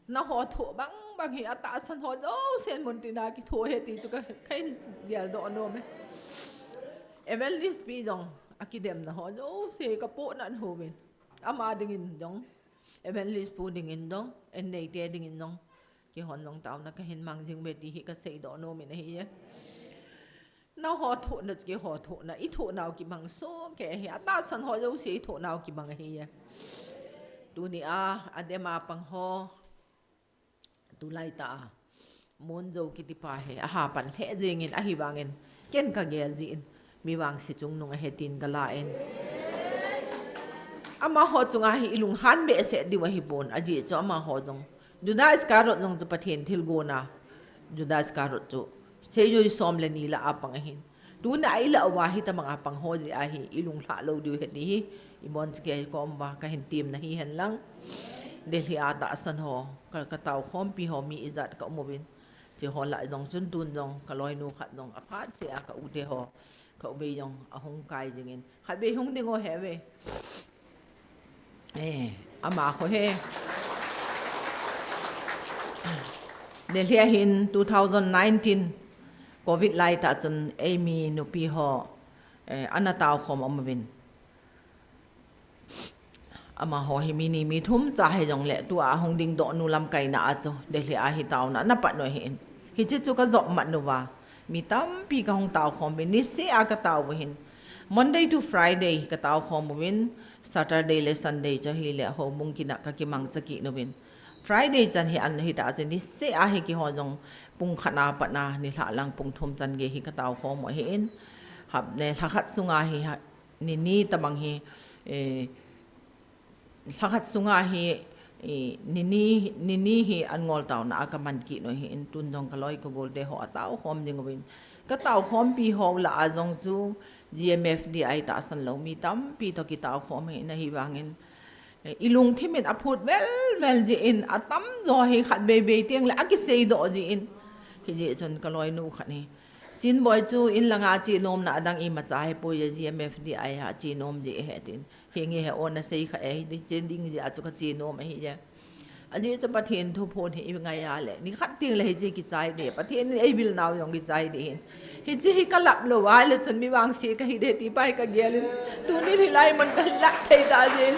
Naho thoh bang bang hi atahsan ho jousen mun tina kithoh e ti chu ka, ka hin geldoh nom e. Evangelist pi jong akidemna ho jouse ka pohnat uvin. Ama dingin jong, Evangelist pu dingin jong, en neite dingin jong, keihon jong taona kahin mang jing uve ti hi kaseidoh nom in ahi e. Naho thohna, keiho thohna, i thohnau kibang soh kei ahi, atahsan ho jouse i thohnau kibang ahi e. Tuni a, adem a pang ho, tulai tah a Monjo kiti pa hi aha pan lheh jeng in, ahivangin ken kagel jeh in, mi vangse chungnung ahi tin kala in. Amaho chunga hi i lunghan behseh diu ahipon, ajeh chu amaho jong, Judas Iscariot jong chu Pathen thilgon a, Judas Iscariot chu seijui som le ni lah a pang ahin. Tuna i lah uva hitabang a pang ho jeh a hi i lunglhah lou diu ahi ti hi, i bonchauva i kom uva kahin temna hihen lang. Delhi a tahsan ho, ka, ka taokhompi ho mi ijat ka um uvin. Hiche ho lah jong chun tun jong ka loinu khat jong aphat seh a ka u te ho, ka u bei jong ahung kai jing in. Khatvei hung ding o heve. Eh, ama kho he. Delhi a hin two thousand nineteen Covid lai tah chun eimi nupi ho, eh, ana taokhom um uvin. Amaho hi mi ni mi thum cha hijongle tua hung ding dohnu lamkaina a chu Delhi a hi taona ana pat u ahin. Hiche chu ka jop mat uva. Mi tampi ka hung taokhom uvin, niseh a ka tao u ahin. Monday to Friday ka taokhom uvin, Saturday le Sunday chu ahile houbung kit a ka kimangcha kit uvin. Friday chan hi an hitah chu niseh a hi keiho jong pung khat a pat a nilhah lang pung thum chan gei hi ka taokhom u ahin. Hap ne lha khat sunga hi ha, ni ni tabang hi, eh, lha khat sunga hi, eh, ni ni, ni ni hi an ngol taona a ka man kit u ahin, tun jong ka loi ka gol te ho ataokhom jing uvin. Ka taokhompi ho lah a jong chu G M F D I tahsan lou mi tampi toh kitaokhom ahin, ahivangin, eh, i lungthim in aphut vel vel jeh in, atamjo hi khatvei vei tengle akiseidoh jeh in. Hijeh chun ka loinu khat hi, Chinboi chu in langa che nomna adang imacha ahipoi, GMFDI a che nom ji ahi tin. Hinge he ona sei kha e, hi che ding ji a chu ka che nom ahi je. Ajeh chu Pathen thuphon hi i ngai a le, nikhat teng le hiche kichai de, Pathen in ei vil nau jong kichai de hin. Hiche hi ka lap lou a le chun mi vangse kahi de ti pa hi ka gel in. Tunin hilai mun ka lap thei ta jin.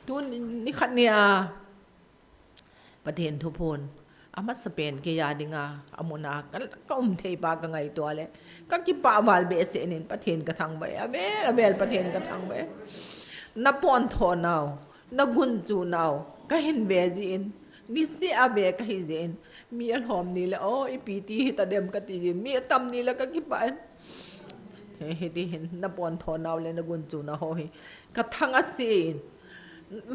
Tun nikhat nia Pathen thuphon amasapen kei a dinga, amun a ka, ka um thei pa ka ngaito a le, ka kipah val behseh in Pathen ka thangvah e, avel, avel Pathen ka thangvah e. Na pontho nau, na gunchu nau, ka hin ve jin, niseh a ve kahi jin, mi alhom ni le, o, ipi ti hita dem kati jin, mi atam ni le ka kipah in. He, hiti hin, na pontho nau le na gunchu nau ho hi ka thang ase in.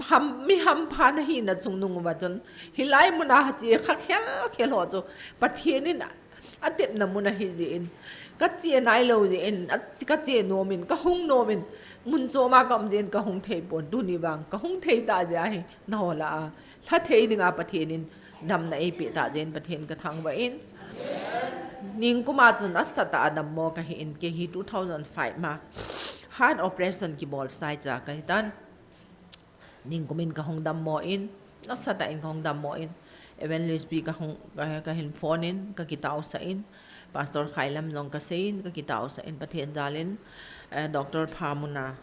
Ham, mi hampha na hina chungnung uva chun, hilai mun a che kha khel khel ho chu, Pathen in atepna mun ahi jin, ka che nai lou jin, a, ka che nom in, ka hung nom in, mun chom a ka um jin, ka hung thei pon, tuni vang, ka hung thei ta jeh a hi, na ho lah a lha thei dinga Pathen in damna eipeh ta jeh in Pathen ka thangvah in. Ningkum a chun asatah a dammo kahi in, kei hi two thousand five ma heart operation kibol sai cha kahi tan. Ningkum in ka hung dammo in, asatah in ka hung dammo in, Evangelist pi ka hung, ka, ka hin phone in, ka kitaosah in, Pastor Khailam jong ka sei in, ka kitaosah in, Pathen jal in, eh, Doctor Pha mun a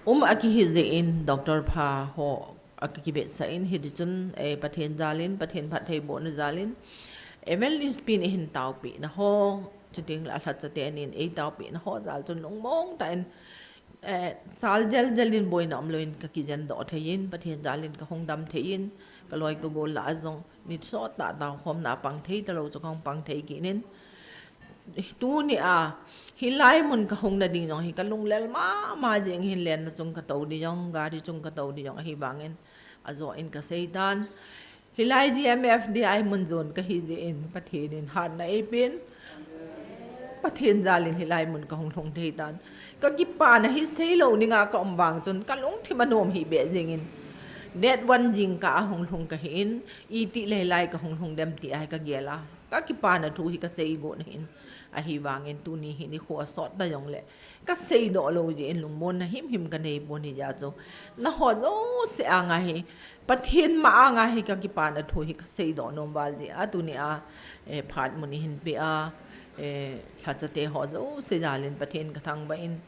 um a kihi jeh in, Doctor Pha ho a ka kivetsah in, hiti chun, eh, Pathen jal in, Pathen phattheibohna jal in, Evangelist pi in eihin taopeh na ho, chuteng le alhacha teni in ei taopeh na ho jal chun lungmong tah in, eh, chal jel jel in boina umlou in ka kijen doh thei in, Pathen jal in ka hung dam thei in, ka loi ka gol lah a jong, ni sot tah tah khomna pang thei talou chu ka hung pang thei kit in, Tuni a, hilai mun ka hung na ding jong hi ka lunglel mama jing hin, lenna chung ka tou ding jong, gari chung ka tou ding jong ahi vangin, ajo in ka sei tan. Hilai GMFDI mun jon kahi jeh in, Pathen in hatna eipen. Pathen jal in hilai mun ka hung lhung thei tan. Ka kipana hi seilou ninga ka um vang chun, ka lungthim anom hih beh jing in. Date one jingkah a hung lhung kahi in, iti le hilai ka hung lhung dem ti ahi ka gel a. Ka kipana thu hi ka sei got na hin. Ahi vangin tuni hi nikho asot ta jong le, ka seidoh lou jeh in lungmonna himhim ka nei pon hi jeh chun, na ho jouse anga hi, Pathen ma anga hi ka kipana thu hi ka seidoh nom val jeh a, tuni a, eh, phat mun eihin pe a, eh, lhacha te ho jouse jal in Pathen ka thangvah in,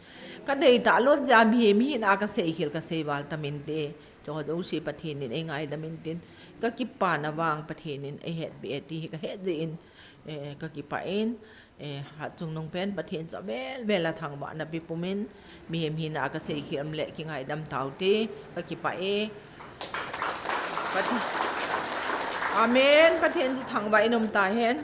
ka deitah lot jeh a mihem hina ka seikhel ka sei val tam inte, chu ho jouse Pathen in eingaidam intin, ka kipana vang Pathen in eihetpi e ti hi ka het jeh in, eh, ka kipah in, Eh, hatchungnung pen Pathen chu avel vel a thangvahna pe pumin, mihem hina ka seikhel le kingaidam taute, ka kipah e. Pathen. Amen. Pathen chu thangvah in um tahen.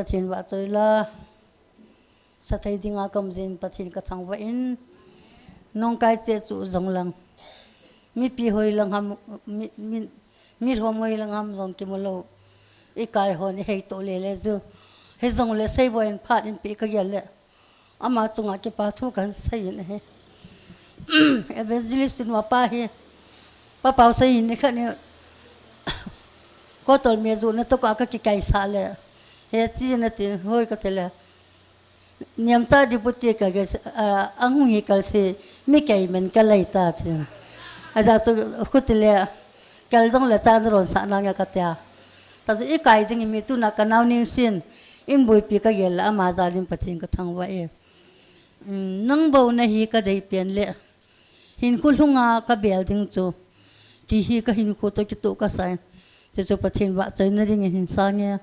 Pathen vahchoi la, sa thei dinga ka um jeh in Pathen ka thangvah in, nungkai che chu jong lang, mipi hoi lang ham, mi, mi, mi lhom hoi lang ham jong kimu lou, ikai hon ihei to le le chu, hijong le seiboh in phat in pe ka gel le, ama chunga kipa thu kan sei in ahi. Evangelist nupa hi, Pa Pausei hin nikhat ni, kotol me ju na to ka, ka kikai sa le, he chi na ti hoi ka ti le, niam ta di puti ka ge, a, ang hung hi kal se, mi kai men ka lai ta ti. A da chu khuti le, kal jong le ta na ron sa na nga ka tia. Ta chu ikai ding mi tuna ka nau ning sin, in boipi ka gel la ama jal in Pathen ka thangvah e. Um, nang bou na hi ka dei pen le, hinkho lhunga ka bel ding chu, ti hi ka hinkho to kitoh ka sa in, ti chu Pathen vahchoina ding in hin sa nge.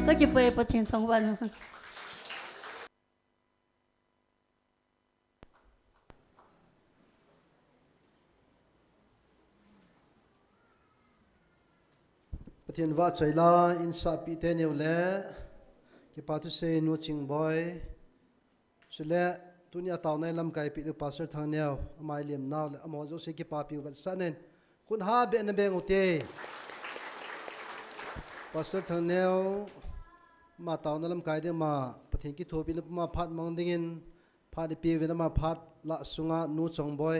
Ka kipah e, Pathen thangvah in. Pathen vahchoi la, insahpi teni u le, kipa thusei Nu Chingboi. Chule, tunia taona lamkai peh diu Pastor Thangneo, ama lim nau le, amaho jouse kipapi u vetsahnan. Khut ha beh na beng u te. Pastor Thangneo, ama taona lamkai ding ma, Pathen kithopina puma phat mang dingin, phat ipi uvin ama phat lah sunga Nu Chongboi,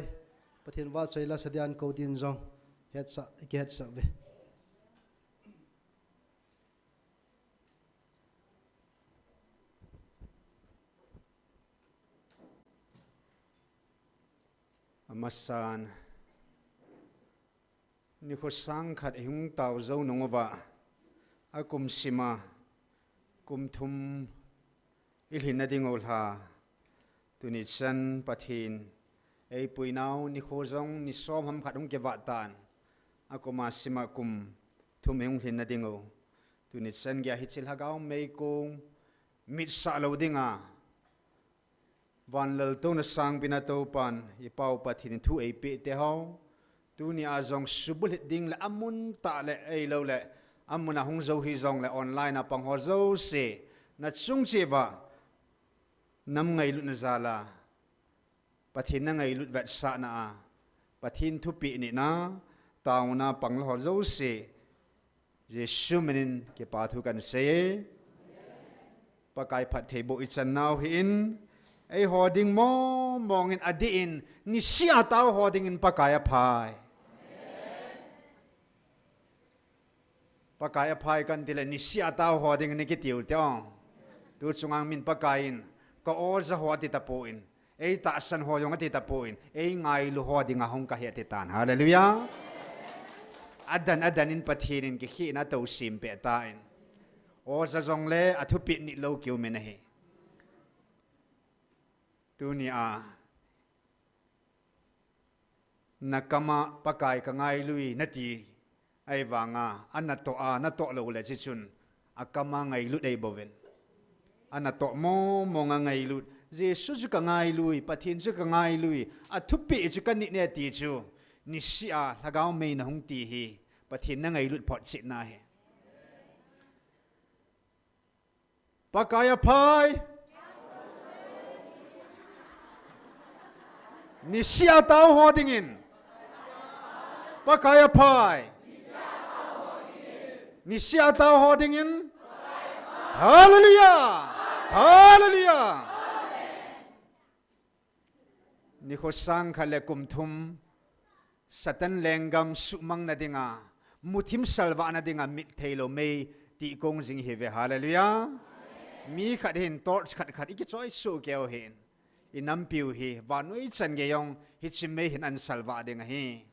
Pathen vahchoi la sadian kou din jong, hetsah, kihetsah uve. Amasan, nikho sang khat ihung tao jou nung uva, akum sima, kum thum ilhin na ding u lha, tuni chan Pathen, eipui nau nikho jong ni som ham khat hung kivah tan, akuma sima kum thum ihung lhin na ding u, tuni chan geiya hiche lhagao meikong, mitsah lou dinga, Van laltouna sangpina Toupan, i Pau Pathen in thu eipeh te ho. Tunia jong subulhit ding le amun tah le eilou le, amun a hung jou hijongle online a pang ho jouse, na chung cheh uva, nam ngailutna jal a, Pathen na ngailut vetsahna a, Pathen thupeh nihna, taona pang lou ho jouse, Jesu minin kipa thu kan sei e. Pakai phattheiboh ichan nau hih in, eiho ding mong mong in adih in, niseh a tao ho dingin Pakai aphai. Pakai aphai kan tile, niseh a tao ho dingin ikitiu te ong. Tu chunga min Pakai in, ka oja ho ati tapon, eitahsan ho jong ati tapon, eingailu ho dinga hung kahi ati tan. Hallelujah. Adan, adan in Pathen in kikhehna atoh sem peh tan. Oja jongle athupeh nilou kiu min ahi. Tunia, na kama Pakai ka ngailui nati, ahivanga, anatoh a, natoh lou le hichun, akama ngailut eibouvin. Anatoh mong mong a ngailut, Jesu chu ka ngailui, Pathen chu ka ngailui, athupeh chu ka nit e ti chu, niseh a lhagao meina hung ti hi, Pathen na ngailut photchetna ahi. Pakai aphai. Niseh a tao ho dingin. Pakai aphai. Niseh a tao ho dingin. Hallelujah. Hallelujah. Nikho sang khat le kum thum, Satan lenggam suhmang na dinga, muthim salvah na dinga mit theilou mei ti kong jing hi ve, hallelujah. Mi khat hin torch khat khat i kichoi su keu hin, i nampiu hi vannoi chan gei jong hichi mei hin an salvah ding ahi.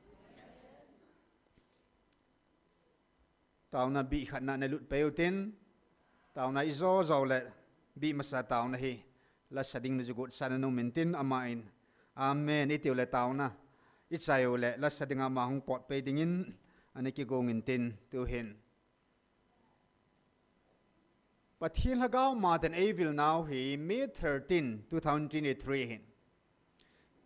Tauna bih khatna na lut peutin, tauna i jo jo le bih masa tauna hi, lasa ding na jugut sana nung mintin ama in, amen, i tiu le tauna i chai u le lasa ding ama hung pot pei dingin ani kigong intin tu hin. Pathen Lhagao matan ei vil nau hi May thirteen, two thousand twenty-three hin.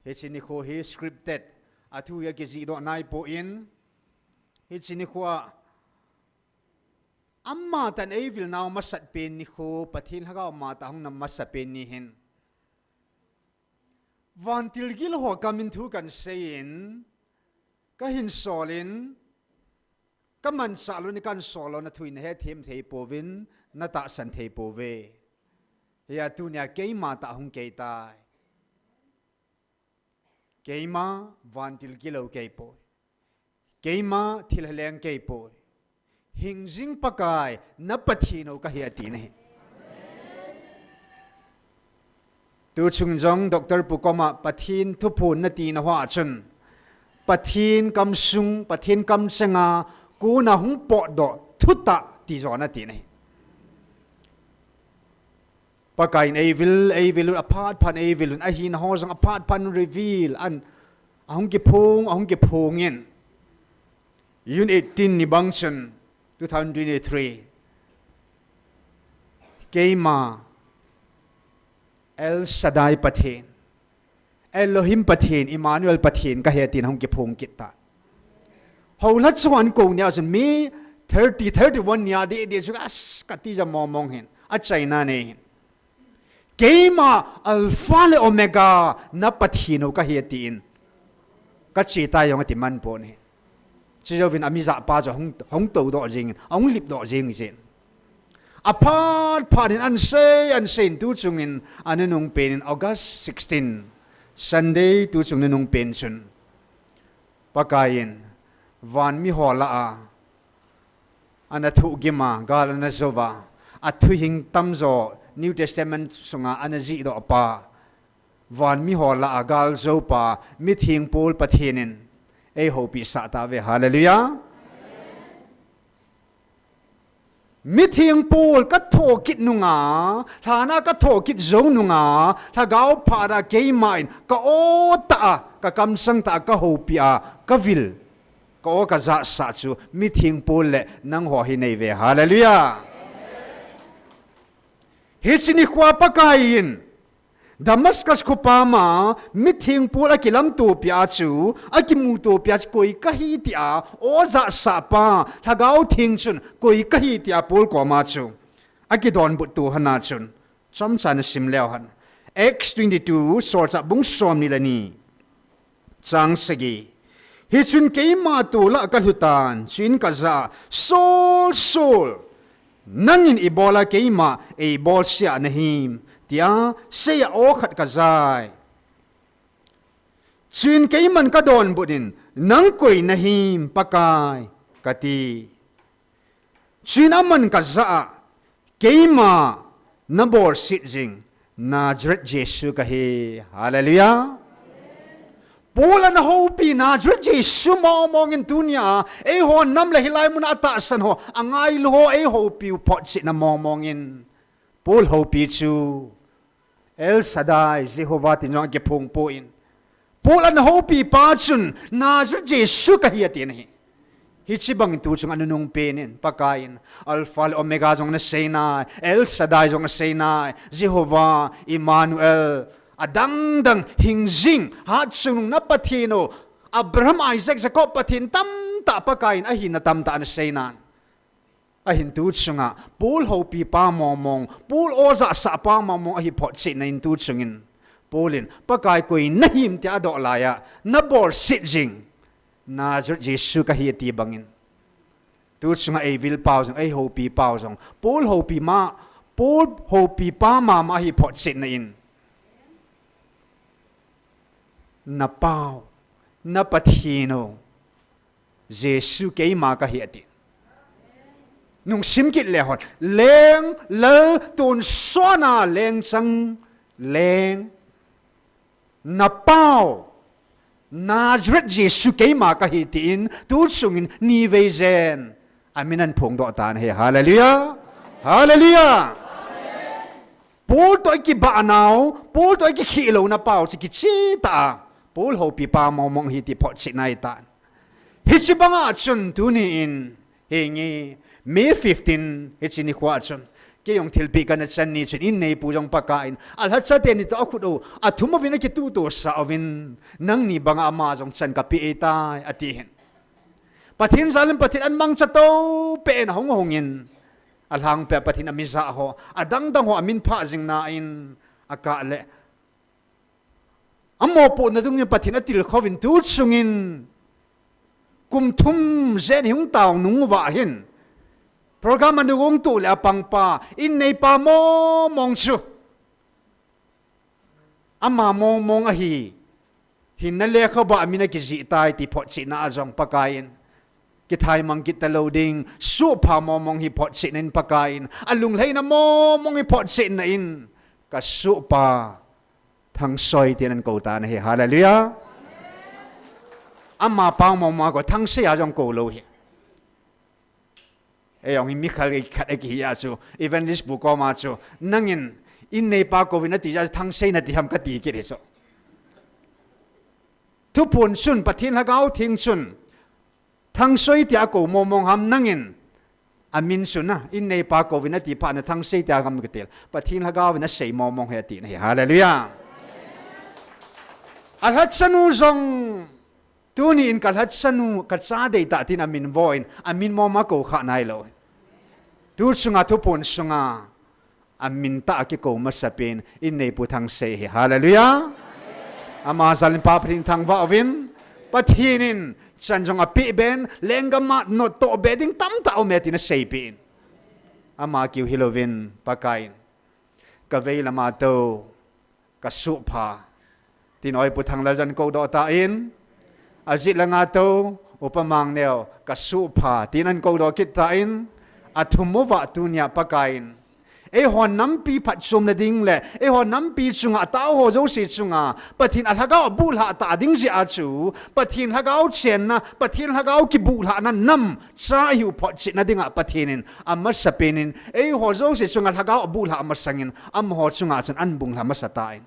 Hichi nikho hi scripted, a thu hi a kijih doh nai poi, hichi nikho a ama tan ei vil nau masat pen nikho, Pathen Lhagao mata hung na masa pen ni hin. Vantil gil ho kamin thu kan sei in, ka hin sol in, ka mansa lou ni kan sol lou na thu in he them thei pouvin, na tahsan thei pouve. Hia tunia keima tah hung kei tai. Keima vantil gilou kei poi. Keima thil heleng kei poi. Hingjing Pakai, na Pathen u ka hi ati na hi. Tu chung jong Doctor Pu koma Pathen thuphon na ti na hoa chun, Pathen kamsung, Pathen kamchenga, kona hung potdoh thutah ti jo na ti na hi. Pakai in ei vil, ei vil un, aphat phan ei vil un, ahina ho jong aphat phan reveal an, ahung kiphong, ahung kiphong in. June eighteen ni bang chun, two thousand twenty-three. Keima, El Shaddai Pathen, Elohim Pathen, Emmanuel Pathen ka hi tin hung kiphong kit ta. Houla chuan ko nia chun mi thirty, thirty-one nia de de chu as ka ti ja mong mong hin. A China ne hin. Keima Alpha le Omega na Pathen u ka hi tin. Ka chi ta jong ati man po ni. Chi jo vin ami ja pa jo hung, hung to doh jing, hung lip doh jing jin. Aphat phat in an sei, an sei in tu chungin, a nunung pen in August sixteen, Sunday tu chung nunung pen chun. Pakai in, van mi ho la a, ana thu gima, gal ana zo va, a thu hing tam jo, New Testament sunga ana ji doh pa, van mi ho la a, gal zo pa, mi thing pul Pathen in, ei hopi sa ta ve, hallelujah. Mithing pul ka tho kit nunga, thana ka tho kit zo nunga, thagau phara keima in ka o ta a, ka kamsang ta a, ka hopi a, ka vil, ka o ka za sa chu mithing pul le nang ho hi nei ve. Hallelujah. Hichi ni khua Pakai in, Damascus khopama, mithing pul a kilamto pia chu, a kimuto pia chu, koi ka hi tia, o za sa pa, thagau thing chun, koi ka hi tia pul koma chu, a kidonbut tu hana chun, chomcha na sim leu han. Acts twenty-two, Solchah bung som ni le ni. Chang sagi. Hichun keima tola ka lhutan, chuin ka za, Saul, Saul, nangin ibola keima eibolsia nahim, tia, seia o khat ka zai. Chuin keiman ka donbut in, nang koi nahim, Pakai, ka ti. Chuin aman ka za a, keima na bolsit jing, Nazareth Jesu ka hi. Hallelujah. Paul ana hopi Nazareth Jesu mong mong in tunia, eiho nam le hilai muna tahsan ho, angailu ho, ei hopi u photchetna mong mong in. Paul hopi chu, El Shaddai, Jehovah tin jong a kiphong poi. Paul ana hopi pa chun, Nazareth Jesu ka hi ati na hi. Hichi bang tu chung a nunung pen in, Pakai in, Alpha le Omega jong na sei nai, El Shaddai jong na sei nai, Jehovah, Emmanuel, adang dang hingjing, hat chung na Pathen u, Abraham, Isaac, Jacob Pathen tamtah Pakai in, ahina tamtah na sei nan. Ahin tu chunga, Paul hopi pa mong mong, Paul o za sa pa mong mong ahi photchetna in tu chungin, Paul in, Pakai koi nahim tia adoh laiya, na bolsit jing, Nazareth Jesu ka hi ati bangin. Tu chunga ei vil pau jong, ei hopi pau jong, Paul hopi ma, Paul hopi pa mama ahi photchetna in. Na pau, na Pathen u. Jesu keima kahi ati. Nungsim kit le hon. Leng, lal, tonsot a leng chang, leng. Na pau. Nazareth Jesu keima kahi tin, tu chungin ni vei jen. Amin ahin phongdoh tan ahi. Hallelujah. Hallelujah. Paul toh ikibah nau, Paul toh ikikhih lou na pau, chu kicheh tah a. Paul houpi pa mong mong ahi ti photchetna ahi tan. Hiche banga chun tuni in, hinge, May fifteen, hiche nikho a chun. Kei jong thilpeh kana chan ni chun, inneipu jong Pakai in. Alhacha teni toh akhut u, athum uvin akituh tohsah uvin. Nangni banga ama jong chan kapeh ahitai, ati hin. Pathen jal in Pathen in amangcha toh peh in ahung hung in. Alhangpi a Pathen in amijah ho, adang dang ho amin phah jing nan, akah le. Amopohna dungin Pathen atilkhou vin tu chungin. Kum thum jen hung tao nung uva hin. Program a nungto le apangpa, inneipa mong mong chu. Ama mong mong ahi. Hinna lekhabu a amin akijih tai ti photchetna a jong Pakai in. Kithaimang kit talou ding, sohpha mong mong hi photchetna in Pakai in. Alunglhaina mong mong hi photchetna in. Ka sohpa Thangsei tin ahin kou tan ahi. Hallelujah. Ama pau mong mong a kou Thangsei a jong kou lou hi. Ei jong hi mi khal khat akihi a chu, evangelist bu koma chu, nangin, inneipa kou vin ati jeh a Thangsei nati ham kati kit hi chu. Thuphon chun, Pathen Lhagao Theng chun, Thangsei tia kou mong mong ham nangin, amin chun a, inneipa kou vin ati phat na Thangsei tia ham kati. Pathen Lhagao vin asei mong mong hi ati na hi. Hallelujah. Alhacha nu jong, Tuni in ka lhacha nu, ka cha deitah tin amin vo in, amin mong mong a kou kha nailou. Tu chunga thuphon sunga, amin tah a kikou masapen, inneipu Thangsei hi. Hallelujah. Ama jal in Pa Pathen thangvah uvin, Pathen in, chan jong apeh ben, lenggam a nottoh be ding tamtah aume tin aseipeh in. Ama kiu hilouvin, Pakai in. Ka vei lama tou, ka sohpha. Tin oipu Thanglal jal in koudoh tan. Ajih langa tou, upa Mangneo, ka sohpha. Tin ahin koudoh kit tan. Athum uva tunia Pakai in. Eiho nampi phatchomna ding le, eiho nampi chunga, atao ho jouse chunga, Pathen a Lhagao abuhlhah ta ding jeh a chu, Pathen Lhagao chenna, Pathen Lhagao kibuhlhahna nam, cha ihiu photchetna dinga Pathen in, amasapen in, eiho jouse chunga Lhagao abuhlhah masangin, amaho chunga chun ahin bunglha masa tan.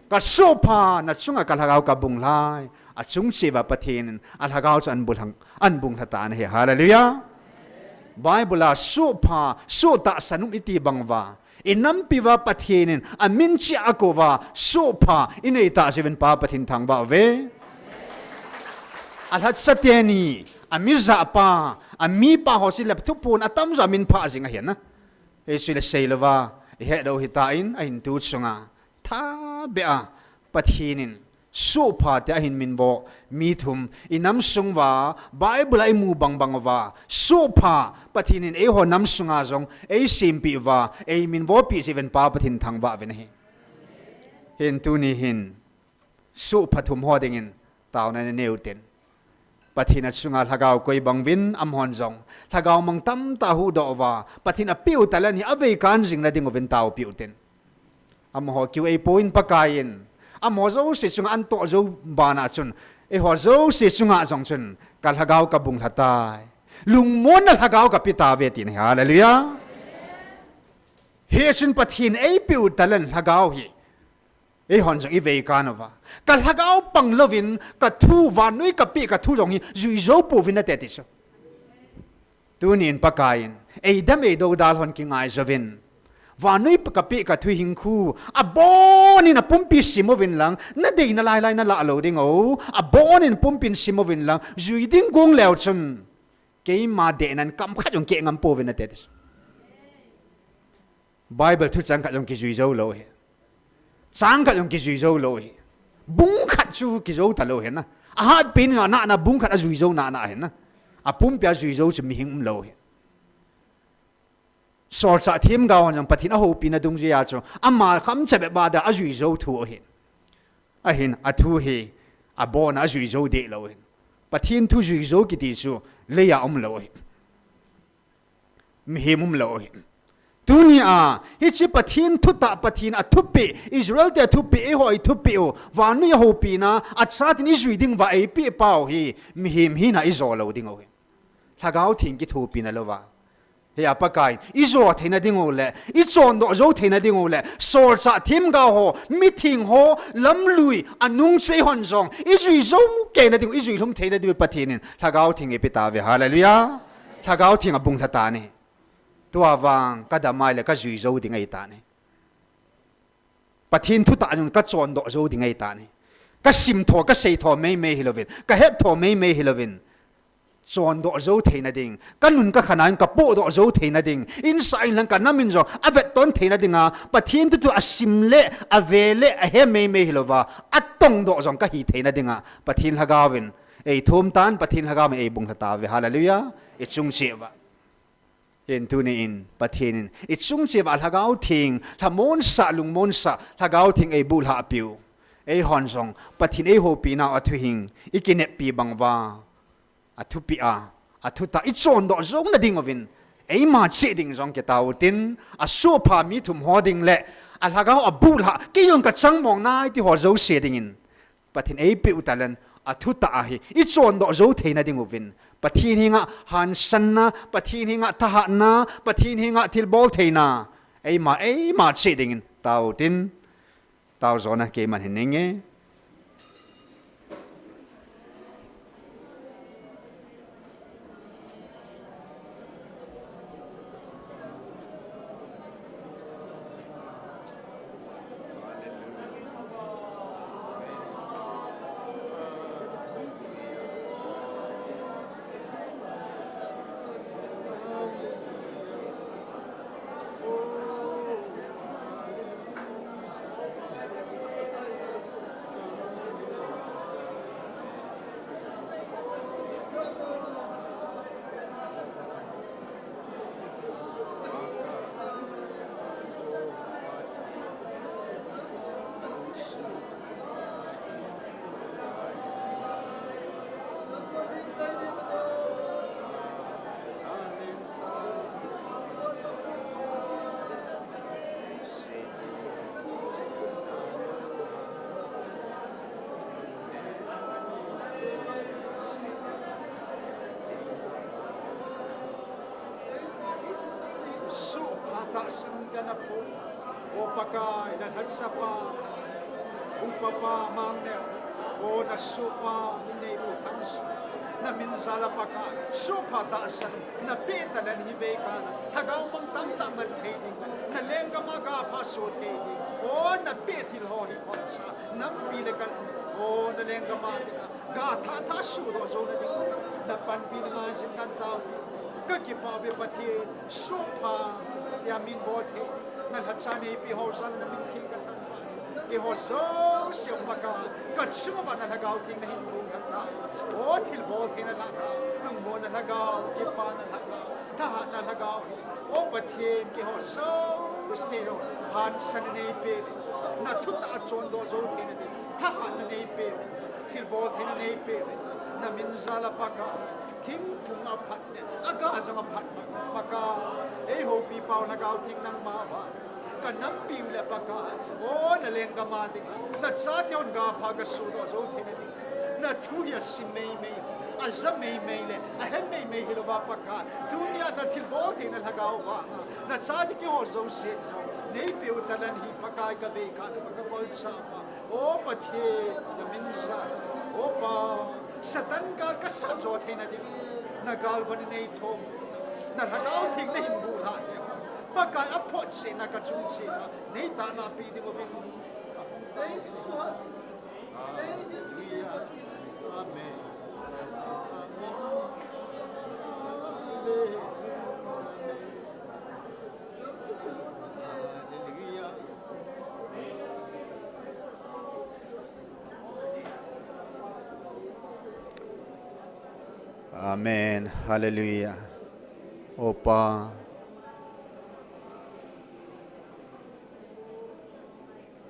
Ka sohpha na chunga ka Lhagao kabunglhai, achung cheh uva Pathen in, a Lhagao chu ahin bunglhang, ahin bunglha tan ahi. Hallelujah. Bible a sohpha, soh tahsan um iti bang uva. I nampi uva Pathen in, amin cheh a akou uva, sohpha, inei tah jeh uvin Pa Pathen thangvah uve. Alhacha teni, amijah pa, amipa ho chule thuphon atamjo amin phah jing ahi na. Hichu le seilouva, ihet lou hitan, ahin tu chunga. Thabeh a, Pathen in, sohpha tia ahin minvo, mi thum, i nam sung uva, Bible a imu bang bang uva, sohpha, Pathen in eiho nam sunga jong, eisempeh uva, eiminvopeh jeh uvin Pa Pathen thangvah uvin ahi. Hin tuni hin, sohpha thum ho dingin, taona nei uvin tin. Pathen a chunga Lhagao koi bang uvin, amahon jong, Lhagao mang tamtah ahuhdoh uva, Pathen in apeh u talent hi aveikan jing na ding uvin taopeh uvin tin. Amaho kiu eipon Pakai in. Amaho jouse chunga ahin toh jou bana chun. Eiho jouse chunga jong chun. Ka Lhagao kabunglha tai. Lungmonna Lhagao kapeh tauve tin ahi. Hallelujah. Hichun Pathen eipeh u talent Lhagao hi. Eihon jong iveikan uva. Ka Lhagao pang louvin, ka thu, vannoi kapeh ka thu jong hi, juijou pouvin nate ti chu. Tunin Pakai in, eidam eidou dalhon kingai jouvin. Vannoi kapeh ka thu hinkho, abonin apumpi sim uvin lang, nadei nalai lai nalah lou ding o, abonin pumpi sim uvin lang, jui ding gong leu chun, keima dehnan kam khat jong keh ngam pouvin nate ti chu. Bible thu chang khat jong kijui jou lou hi. Chang khat jong kijui jou lou hi. Bung khat chu kijou talou hi na. Ahatpen in anahna bung khat ajui jou nahna hi na. Apumpi a jui jou chu mihem umlou hi. Solchah themgao hon jong Pathen ahoupina dungjui a chu. Ama kham chabep a da ajui jou thu ahi. Ahin, athu hi, abona ajui jou deh lou hin. Pathen thu jui jou kiti chu leiya umlou ahi. Mihem umlou ahi. Tunia, hiche Pathen thutah, Pathen athupeh, Israel te athupeh, eiho ithupeh u, vannoi a houpina, achaten ijui diuva eipeh pau hi, mihem hina ijo lou diu ahi. Lhagao Theng kithopina louva. Hiya Pakai, ijo theina diu le, ichondoh jou theina diu le, solchah themgao ho, mitheng ho, lamlui, anung chu eihon jong, ijui jou kei na diu, ijui lhum theina diu Pathen in, Lhagao Theng eipeh tauve, hallelujah. Lhagao Theng abung lha tan ahi. Tua vang, kadam a le, kajui jou ding ahi tan ahi. Pathen thutah jong kachondoh jou ding ahi tan ahi. Kasim tho, kasei tho meimei hilouvin, kahet tho meimei hilouvin. Chondoh jou theina ding, kanun kakhan a jong kapohdoh jou theina ding, insah in lang kanam in jong avetton theina dinga, Pathen thu chu asim le, ave le, ahe meimei hilouva, atongdoh jong kahi theina dinga, Pathen Lhagao in, eithum tan, Pathen Lhagao in eibung lha tauve, hallelujah, ichung cheh uva. Hin tuni in, Pathen in, ichung cheh uva Lhagao Theng, lhamonsah, lungmonsah, Lhagao Theng eibuh lhah peh u. Eihon jong, Pathen eihoupinau athuhing, ikineppi bang uva, athupeh a, athutah, ichondoh jouna diuvin, eima cheh ding jong kitao utin, asohpha mi thum ho ding le, alhagao abuh lhah, kei jong kachang mong nai ti ho jouse dingin. Pathen eipeh u talent, athutah ahi, ichondoh jou theina diuvin. Pathen henga hansanna, Pathen henga thahatna, Pathen henga thilbol theina. Eima, eima cheh dingin, tao utin, tao jona keiman hin neinge. Sohpha tahsan tah in aphong. O Pakai, nalhachapa, upapa Mangneo, o nasohpa, mineibu Thangso, namin jal a Pakai, sohpha tahsan, napeh talent hi veikal a, lhagao mang tamtah man thei ding, nalenggam a gapha so thei ding, o napeh thil ho hi khonsa, nampi le kal, o nalenggam a dinga, Ga thah thah sudoh jouna ding. Napanpi nangin jingkah tao. Kakipah uve Pathen. Sohpha. Tia min bol thei. Nalhacha neipe ho jal a namin theng kathangvah e. Eiho jouse Pakai. Kachunga nalhagao theng nahin bung khat tai. O thilbol theina lhagao. Lungmonna lhagao. Kipana lhagao. Thahatna lhagao hi. O Pathen keiho jouse ho. Hansan neipe. Nathutah a chondoh jou theina ding. Thahatna neipe. Thilbol theina neipe, namin jal a Pakai, thingphung aphat le, aga jong aphat Pakai, eihoupi pau lhagao theng nangma vang, kanampiu le Pakai, o nalenggam a dinga, nachate hon gapha kasudoh jou theina ding, nathu hi asim meimei, aja meimei le, ahe meimei hilouva Pakai, tunia nathilbol theina lhagao vanga, nachate keiho jouse jong, neipeu talent hi Pakai kavei kha, Pakai bolsa pa. O Pathen, namin jal, O Pa, Satan gal kasat jo theina ding, nagalvan in neithum, nalhagao theng nahin bulhah ding, Pakai aphotchetna kachung cheh a, neitahna pe ding uvin. Hallelujah. Amen. Amen. Hallelujah. Amen. Hallelujah. O Pa,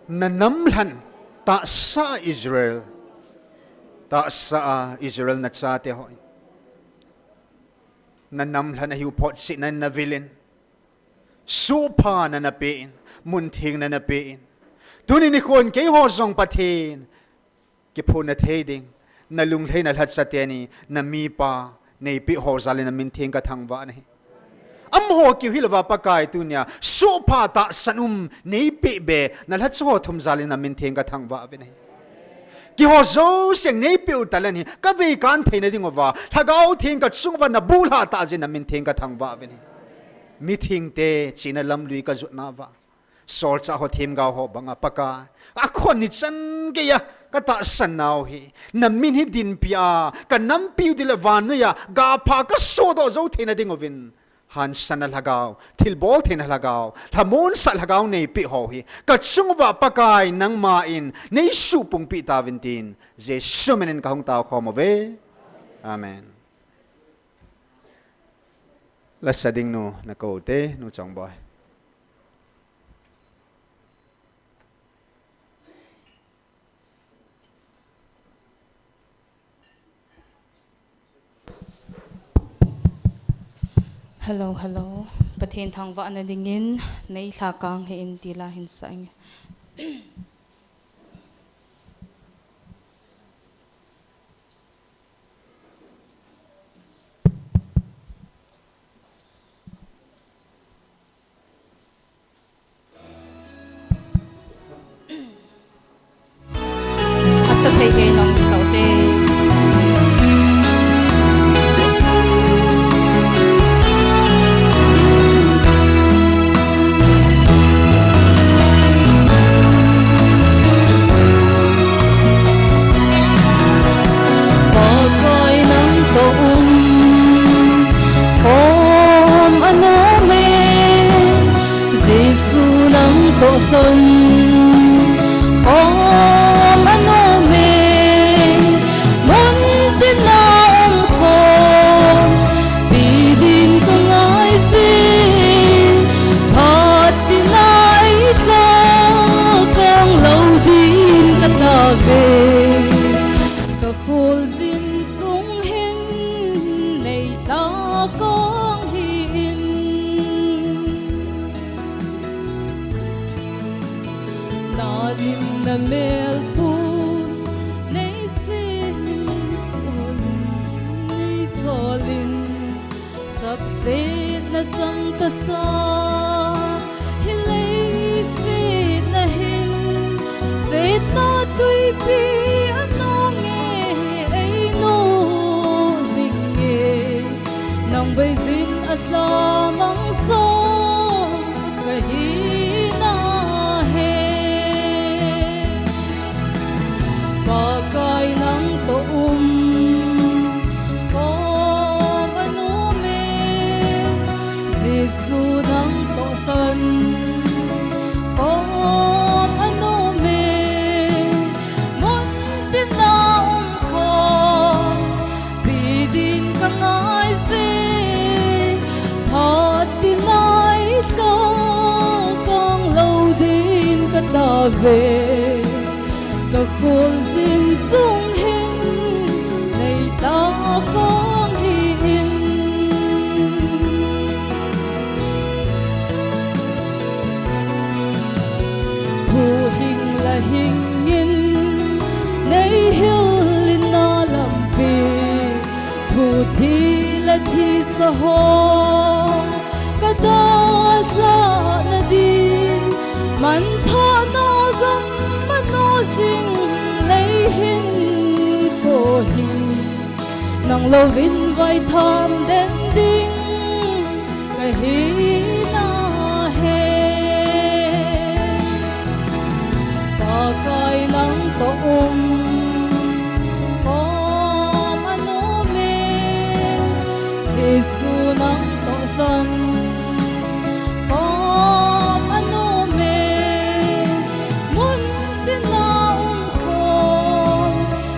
nanam lhan tahsa Israel Tahsa a Israel nachate ho in, na namlha na hiu photchetna in na vil in, sopha nana pe in, muntheng nana pe in, tuni nikho in keiho jong Pathen kiphonna thei ding, na lunglhai na lhacha teni, na mipa neipeh ho jal in na min theng ka thangvah nahi. Amaho kiu hilouva Pakai tunia sopha tahsan um neipeh be, na lhacha ho thum jal in na min theng ka thangvah uve nahi. Keiho jouse neipeh u talent hi ka vei kan theina diuva, Lhagao Theng ka chunguva na bulhah tah jeh in na min theng ka thangvah uve nahi. Mithengte chena lamlui ka jotnauva, solchah ho themgao ho banga Pakai, akhon nichan geiya ka tahsan nau hi, na min hi dinpi a ka nampiu ding le vannoiya gapha ka sodoh jou theina diuvin, hansana lhagao, thilbol theina lhagao, lhamonsah lhagao neipeh ho hi ka chunguva Pakai nangma in nei suhpungpeh tauvin tin, Jesu min in ka hung tao khom uve. Amen. Lasa ding nu na kou te, Nu Chongboi. Hello, hello. Pathen thangvahna dingin, nei lhakang hih in ti la hin sa inge. Asa thei kei nong sau te. Pakai nang toh um khom anom e, Jesu nang toh lhon khom anom e, mun tina um khom, ipi din ka ngai jeh, phat tina ei lhakang lou din ka tao ve. Ka kholjin sung hin nei lhakang hih in, na lim na mel pu nei sih in, nei sol in, nei sol in. Sapsetna chang tasa, hi leiset na hin, setna tuipi anong e, ei nu jing e, nang beijin a lhamang so ka hi na he. Pakai nang toh um khom anom e, Jesu nang toh lhon khom anom e, mun tina um khom, ipi din ka ngai jeh, phat tina ei lhakang lou din ka tao ve. Ka kholjin sung hin nei lhakang hih in. Thu hing la hing in, nei hil in na lampi, thu thi la thisa ho ka dalhah na din, manthahna gam mano jing lei hinkho hi, nang louvin vaitham den ding ka hi na he. Pakai nang toh um khom anom e, Jesu nang toh lhon khom anom e, mun tina um khom,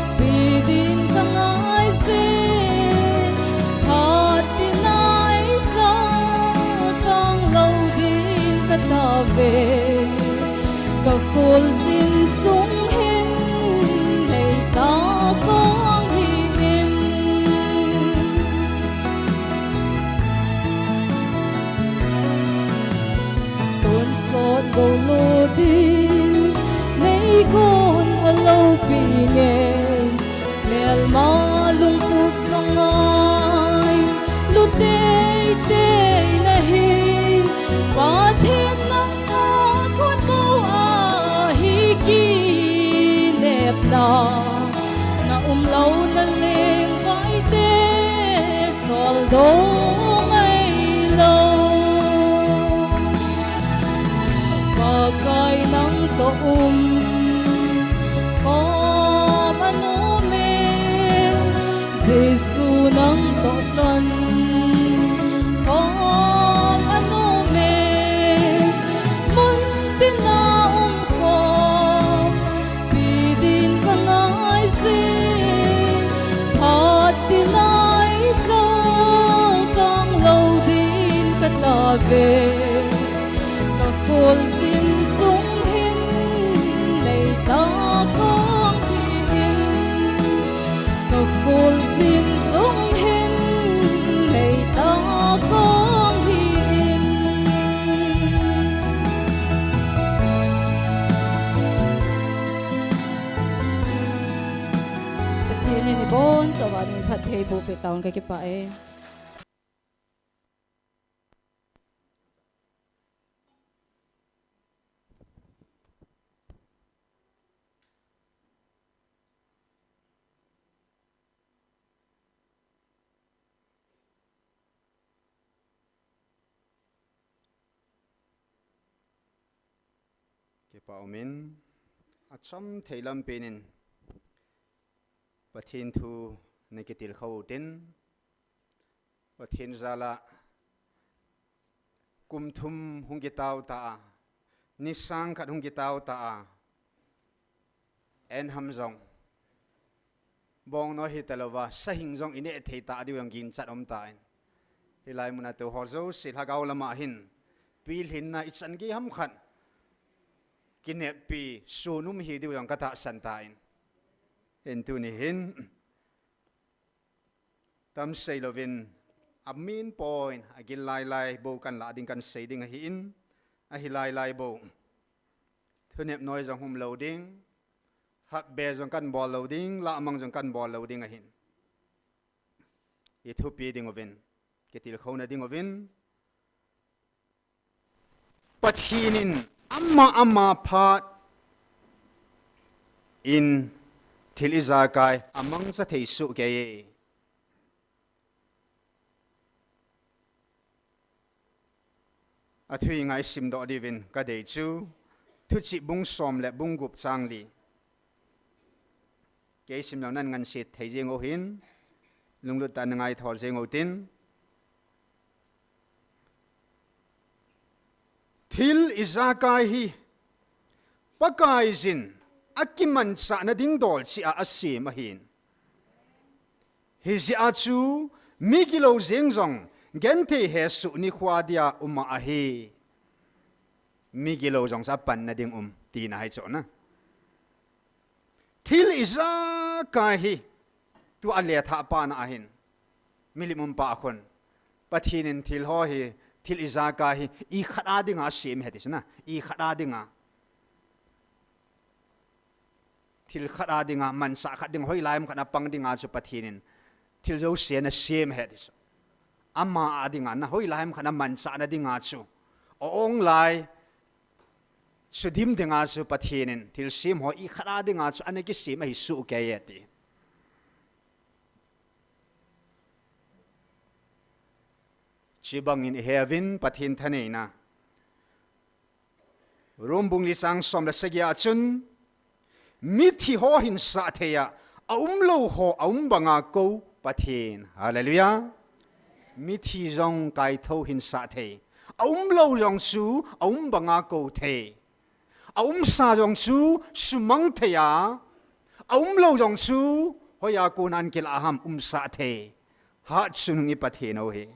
ipi din ka ngai jeh, phat tina ei lhakang lou din ka tao ve. Ka kholjin sung hin nei lhakang Kolo ding nei kon alopi nge, melma lungtup sangai lu teitei nahi, Pathen nanga kon mo ahi kinepna, na umlouna leng vaite choldo ngailou. Pakai nangtoh um khom anom e, Jesu nangtoh lhon khom anom e, mun tina um khom pi din kangai jin, phat tina i lhakang lou din katave. Kakhol jin sung hin nei lhakang hi in, kakhol jin sung hin nei lhakang hi in. Pathen in ibon chauva nei phattheiboh peh tahen, kakipah e. Kipah umin, achom thei lampen in Pathen thu nakitilkhou utin, Pathen jal a kum thum hung kitao ta a, ni sang khat hung kitao ta a, en ham jong bong no hitalouva, sahing jong ineh thei ta diu jong ginchat um tan. Hilai muna tou ho jouse lhagao lama hin pilhinna ichan gei ham khat kineppi sunum hi diu jong katahsan tan. Hin tuni hin tam seilouvin, a main point, agil lailai bou kanlah ding, kansei ding ahin, ahi lailai bou thunep noi jong humlou ding, hatbe jong kanbol lou ding, lahmang jong kanbol lou ding ahin. Ithupi ding uvin, kitilkhouna ding uvin, Pathen in ama ama phat in thil ijakai amangcha thei sohkei e. Athu ingai simdoh diuvin kadei chu, Thuchih bung som le bung gup chang li. Kei simlou nan ngansi thei jeng uhin, lunglut tah in ngaithou jeng utin. Thil ijakai hi Pakaiyin akimanchahna ding dol cheh a asem ahin. Hijeh a chu migilou jeng jong genthei hesoh nikho dia um ahi. Migilou jong chu apanna ding um tina hichu na. Thil ijakai hi, tua lethah pa na ahin, milim umpa khun, Pathen in thil ho hi, thil ijakai hi, ikhat a dinga asem ahi ti chu na, ikhat a dinga. Thil khat a dinga, manchah khat dinga, hoilai ham khat a pang dinga chu Pathen in thil jouse ana sem ahi ti chu. Ama a dinga, na hoilai ham khat a manchahna dinga chu, a-ong lai, sudim dinga chu Pathen in thilsem ho ikhat a dinga chu ana kisem ahi sohkei e ti. Chubangin iheuvin Pathen thaneina. Rom bung li chang som le sagi a chun, mithi ho hinsah thei a, aumlou ho aum banga kou Pathen. Hallelujah. Mithi jong kaithou hinsah thei. Aumlou jong chu aum banga kou thei. Aumsa jong chu sumang thei a, aumlou jong chu hoiya kona ana kilah ham umsah thei. Hatchungnung i Pathen u ahi.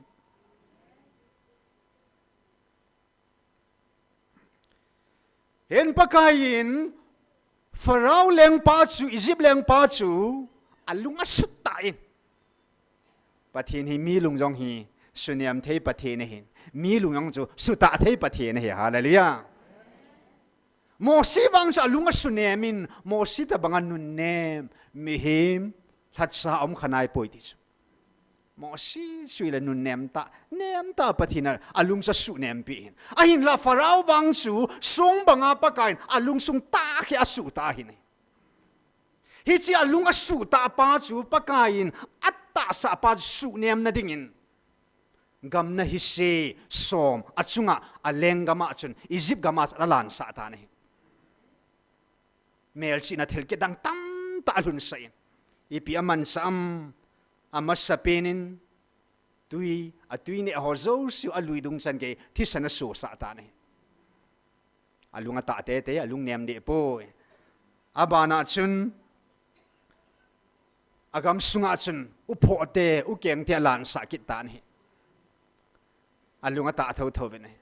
Hin Pakai in Pharaoh lengpa chu, Egypt lengpa chu alung asut tan. Pathen hi mi lung jong hi sunem thei Pathen ahin, mi lung jong chu sutah thei Pathen ahi. Hallelujah. Mosi vang chu alung asunem in, Mosi tobang a nunnem, mihem, lhacha um kha naipoi ti chu. Mosi chu ile nunnem tah, nem tah Pathen in alung chu asuhnem pi hin. Ahinla Pharaoh vang chu song banga Pakaiyin alungsung tah hi asuhtah ahin. Hiche alung asuhtah pa chu Pakaiyin atahsa pa chu suhnemna dingin. Gam na hise som achunga alenggam a chun Egypt gam a chun alansah tan ahi. Melchihna thil kidang tamtah alhunsah in. Ipi amanchah am, amasapen in tui, atui neh ho jouse alui dung chan gei thisan asosah tan ahi. Alung atah teitei, alung nem deh poi. Abana chun, agam sunga chun, uphoh te, ukeng te alansah kit tan ahi. Alung atah thotho vin ahi.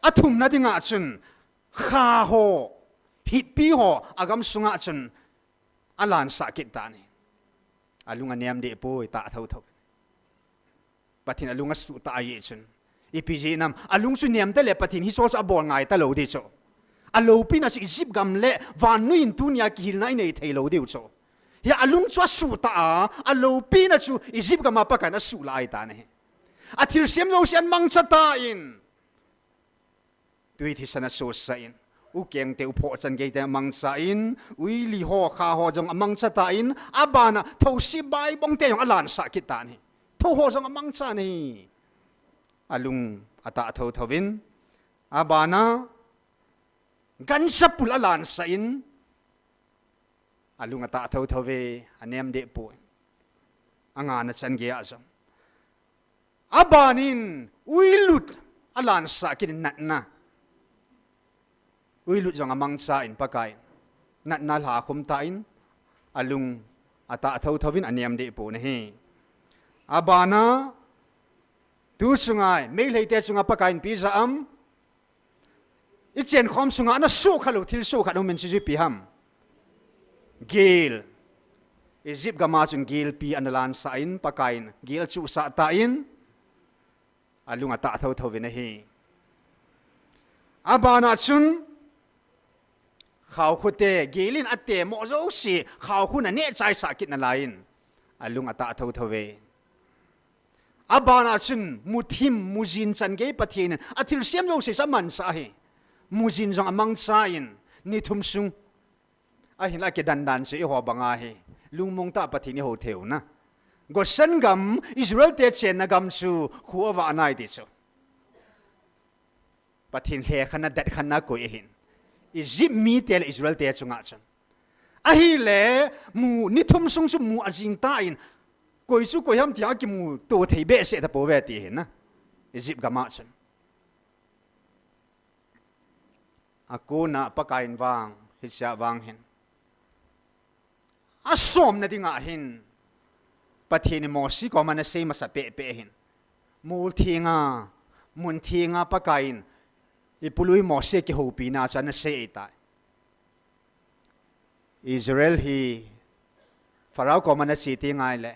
Athumna dinga chun, kha ho, hitpi ho, agam sunga chun, alansah kit tan ahi. Alung anem deh poi, tah thotho vin. Pathen alung asuhtah ahi chun. Ipi jeh ham, alung chu nem tale Pathen hiche chu abol ngai talou di chu. Aloupina chu Egypt gam le vannoi in tunia kihilna inei theilou diu chu. Hia alung chu asuhtah a, aloupina chu Egypt gam a Pakaiyin asuhlah ahi tan ahi. Athilsem jouse amangcha tan. Tui thisan asosah in, ukeng te uphoh chan gei te amangcha in, uili ho kha ho jong amangcha tan, abana thousi baibong te jong alansah kit tan ahi. Thou ho jong amangcha ahi. Alung atah thotho vin, abana gancha pul alansah in, alung atah thotho ve, anem deh poi. Angana chan gei a jong. Abanin uilut alansah kit in natna. Uilut jong amangcha in Pakaiyin natna lhakhum tan, alung atah thotho vin anem deh poi ahi. Abana tu chunga, Meitei te chunga Pakaiyin ipi ja am, ichenkhom sunga ana sukha lou thil sukha lou min chu ipi ham. Gel. Egypt gam a chun gelpi ana lansah in Pakaiyin gel achuhsah tan, alung atah thotho vin ahi. Abana chun khaokhu te, gel in atemo jouse, khaokhu in aneh chaisah kit nalaiyin, alung atah thotho ve. Abana chun muthim, mujin chan gei Pathen in athilsem jouse chu amanchah ahi. Mujin jong amangcha in, ni thum sung. Ahinla kidan dan chu eiho banga hi lungmong tah Pathen ihou thei u na. Goshen gam, Israel te chenna gam chu kho avah nai ti chu. Pathen lhekhenna, datkhenna akoi ahin. Egypt mite le Israel te chunga chun. Ahile, mu, ni thum sung chu mu ajing tan, koi chu koi ham tia akimuto thei behseh tapouve ti ahin na. Egypt gam a chun. Akona Pakaiyin vang, hichea vang hin. Asomna dinga hin, Pathen in Mosi koma ana sei masa pehpeh hin. Mol thenga, mun thenga Pakaiyin, ipului Mosi akihoupina chu ana sei tai. Israel hi, Pharaoh koma ana che teng ahile.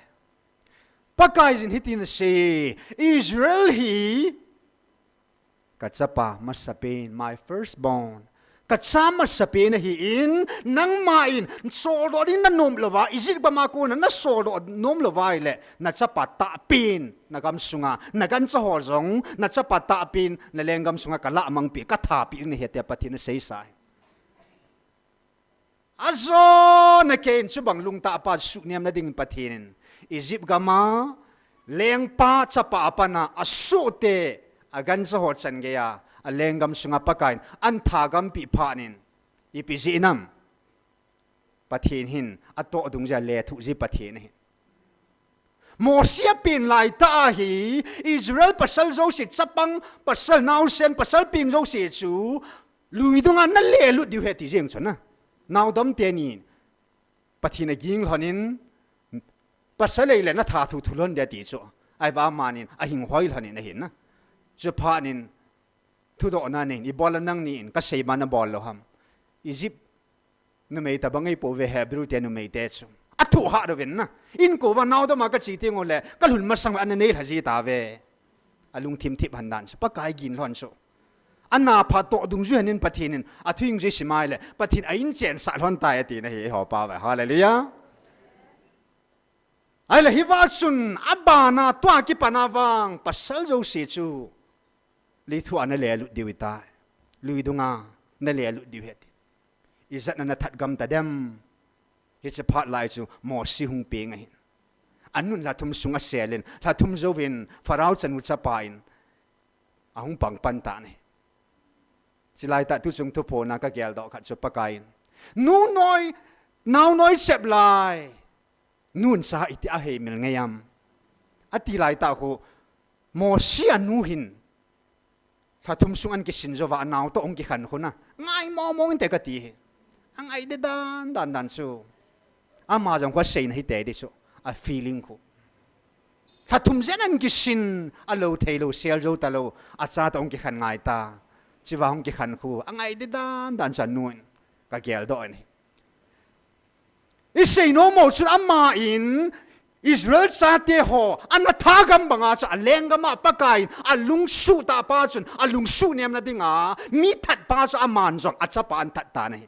Pakaiyin hitin asei, Israel hi, kachapa masapen, my firstborn. Kacha masapen ahin, nangman, choldoh ding nanom louva, Egypt gam a kona nacholdoh nom louva ahile, nachapa tahpen, nagam sunga, nagancha ho jong, nachapa tahpen, nalenggam sunga kalamangpeh, kathapeh ding ahi tia Pathen in aseisah ahi. Ajona keiin chubang lungtah pa suhnemna dingin Pathen in Egypt gam a lengpa chapa a pat a asohte agancha ho chan geiya alenggam sunga Pakaiyin ahin thagampeh phat in ipi jeh ham Pathen hin atoh dungjuiya lethuh ji Pathen ahi. Mosi apen laitah a hi Israel pasal jouse chapang pasal naosen pasal peng jouse chu lui dunga nalelut diu ahi ti jeng chu na. Naodom teni Pathen aging lhonin pasal ahile natha thuthu lhon ding ati chu. Ahivangin amanin ahing hoi lhonin ahin na. Chuphat in thudohna aneiyin, ibola nangnin kasei banga nabol lou ham. Egypt numei tobang ahipouve Hebrew te numei te chu. Athu hah doh uvin na. Inko uva naodom a kache teng uleh, kalhun masang uva ana neilha ji tauve. Alungthim thip lhon dan chu. Pakai gin lhon chu. Ana pha toh dungjui hen in Pathen in athu dungjui sim a ahile Pathen a inchen sah lhon tai ati na hi, eiho pau va. Hallelujah. Ahile hiva chun abana tua kipana vang pasal jouse chu lei thua na lelut diu ahitai. Lui dunga na lelut diu ahi ati. Ijat na na that gam ta dem. Hiche phat lai chu Mosi hung peng ahi. Anun lha thum sung asel in, lha thum jouvin Pharaoh chanu chapa in ahung pang pan tan ahi. Chulai tah tuchung thuphon a ka geldoh khat chu Pakai in, nu noi, nao noi chep lai, nun cha iti a heimil ngei am, ati lai tah khu Mosi anu hin lha thum sung an kisin jouva anao toh hung kikhen khu na, ngai momo inte kati hi. Angai de dan dan dan chu. Ama jong khu asei na hite di chu. A feeling khu. Lha thum jen an kisin, alo thei lou, sel jou ta lou, acha toh hung kikhen ngai ta. Chuva hung kikhen khu, angai de dan dan chu anu in ka geldoh in ahi. I sei nom u chun ama in Israel chate ho, ana that gam banga chu alenggam a Pakai in alungsuh tah pa chun, alungsuh nemna dinga, mi that pa chu aman jong achapa an that tan ahi.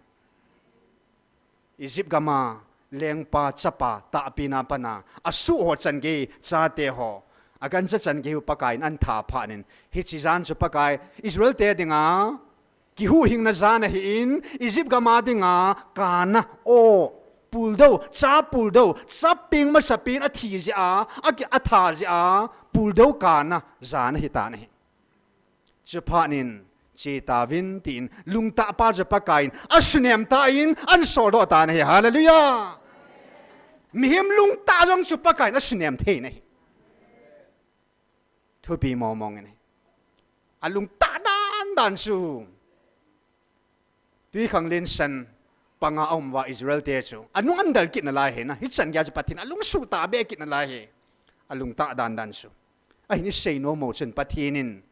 Egypt gam a lengpa chapa tahpehna pan a, asuh ho chan gei chate ho, agancha chan gei u Pakai in an that phat in, hiche jan chu Pakai Israel te dinga, kihuhhingna jan ahin, Egypt gam a dinga, kana, o, puldou, cha puldou, chapang masapen athi jeh a, aki, atha jeh a, puldou kana jan ahi tan ahi. Chuphat in, che tauvin tin, lungtah pa chu Pakai in, asunem tan, an soldoh tan ahi, hallelujah. Mihem lungtah jong chu Pakai in, asunem thei in ahi. Thupi momo in ahi. Alungtah dan dan chu. Twikhanglen san panga aum uva Israel te chu. Anung an del kit nalai ahi na. Hichan gei a chu Pathen alungsuh tahbeh kit nalai ahi. Alungtah dan dan chu. Ahin i sei nom u chun Pathen in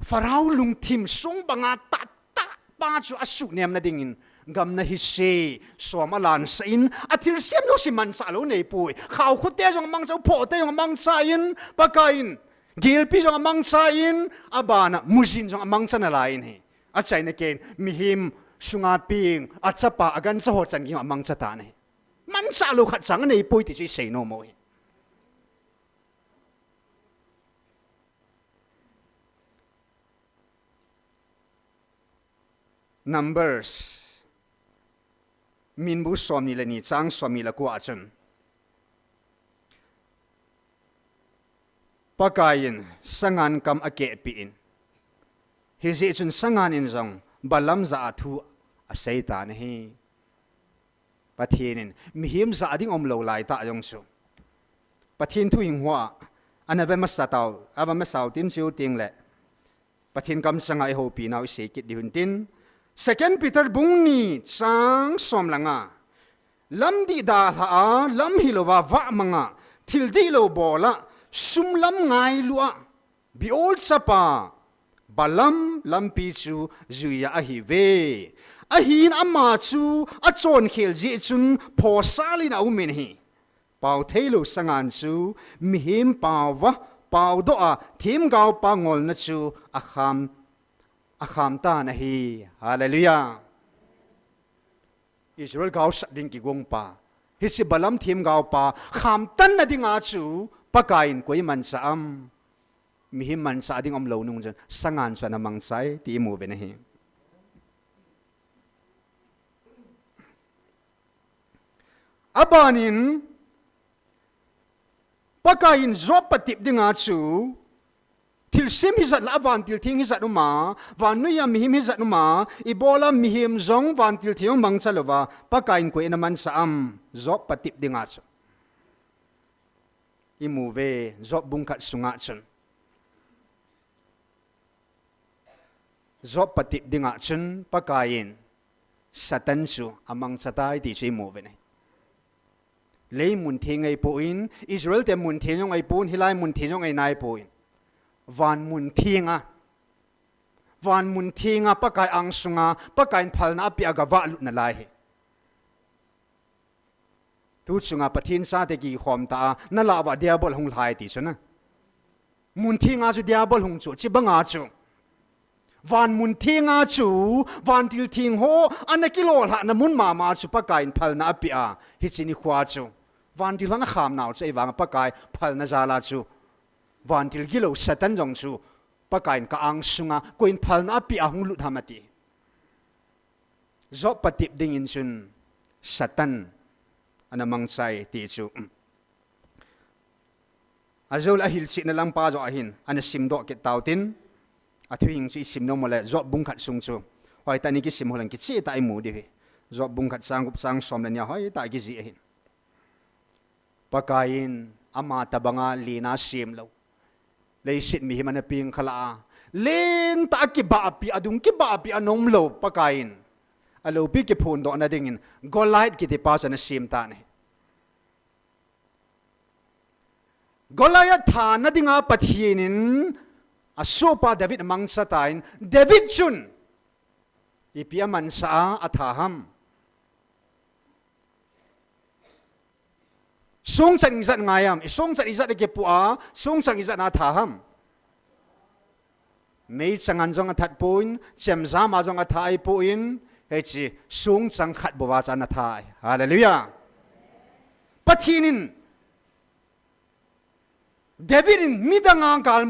Pharaoh lungthim sung banga tahtah pa chu asuh nemna dingin gam na hise, som alansah in, athilsem jouse manchah lou neipoi. Khaokhote jong amangcha, uphohte jong amangcha in, Pakai in, gelpi jong amangcha in, abana mujin jong amangcha nalai in ahi. Achaina ken, mihem sunga peng, achapa, agancha ho chan gei amangcha tan ahi. Manchah lou khat chang aneipoi ti chu i sei nom u ahi. Numbers, Minbu somni le ni chang somni le ko a chun, Pakai in sangan kam akehpeh in, hijeh chun sangan in jong Balaam jah a thu asei tan ahi. Pathen in mihem jah ding umlou lai tah jong chu, Pathen thu hing hoa ana ve masa tau, ava masau tin chu teng le Pathen kamchanga i houpi nau i sei kit diu hin tin. Second Peter bung ni chang som le nga. Lam dih dalha a, lam hilouva vah manga, thil dihlou bola, sum lam ngailu a, Beor chapa, Balaam lampi chu juiya ahiuve. Ahin ama chu achonkhel jeh chun phosal in aum in ahi. Pao theilou sangan chu mihem paova, paodoh a, themgaopa ngolna chu akham, akham tan ahi. Hallelujah. Israel gaosap ding kigongpa, hiche Balaam themgaopa khamtanna dinga chu Pakai in koi mancha am? Mihem mancha ding umlou nung chun sangan chu ana mangchai ti imu uve ahi. Abanin, Pakai in Job patep dinga chu, thilsem hijat lah a vantil theng hijat uma, vannoi a mihem hijat uma, ibola mihem jong vantil theng jong mangcha louva, Pakai in koi ana mancha am? Job patep dinga chu. Imu uve, Job bung khat sunga chun. Job patep dinga chun Pakai in Satan chu amangcha tai ti chu imu uve ahi. Lei mun theng ahipoi, Israel te mun theng jong ahipoi, hilai mun theng jong ahi naipoi. Van mun thenga, van mun thenga Pakai angsunga, Pakai in phalna apeh a gavah lut nalai ahi. Tu chunga Pathen chate kikhom ta a, nalah uva Diabol hung lhai ti chu na. Mun thenga chu Diabol hung chu, chibanga chu. Van mun thenga chu, vantil theng ho ana kilolhahna mun mama chu Pakaiyin phalna apeh a, hiche nikhoa chu vantil ho ana khamnau chu eivanga Pakai phalna jala chu vantil gilou Satan jong chu Pakaiyin ka angsunga koiyin phalna apeh a hung lut ham ati. Job patep dingin chun Satan ana mangchai ti chu. Ajou le ahilchetna lampa joh ahin ana simdoh kit tautin, athuhing chu isim nom uleh Job bung khat sung chu hoitah in ikisim uleh kichehtah a imu diu ahi. Job bung khat chang gup chang som le nia hoitah a kijih ahin. Pakaiyin ama tobanga lena semlou, leiset mihem ana pengkha lah a, lentah a kibahpi, adung kibahpi a nomlou Pakaiyin aloupi kiphondohna dingin Goliath kitipa chu ana sem tan ahi. Goliath thana dinga Pathen in asohpa David amangcha tan, David chun ipi amanchah a atha ham? Songchan ijat ngai ham? Isongchan ijat akipoh a, songchan ijat a atha ham? Meichang a jong athat poi, chemjam a jong atha ahipoi, hiche songchan khat bou a chu ana atha ahi. Hallelujah. Pathen in, David in midang a gal,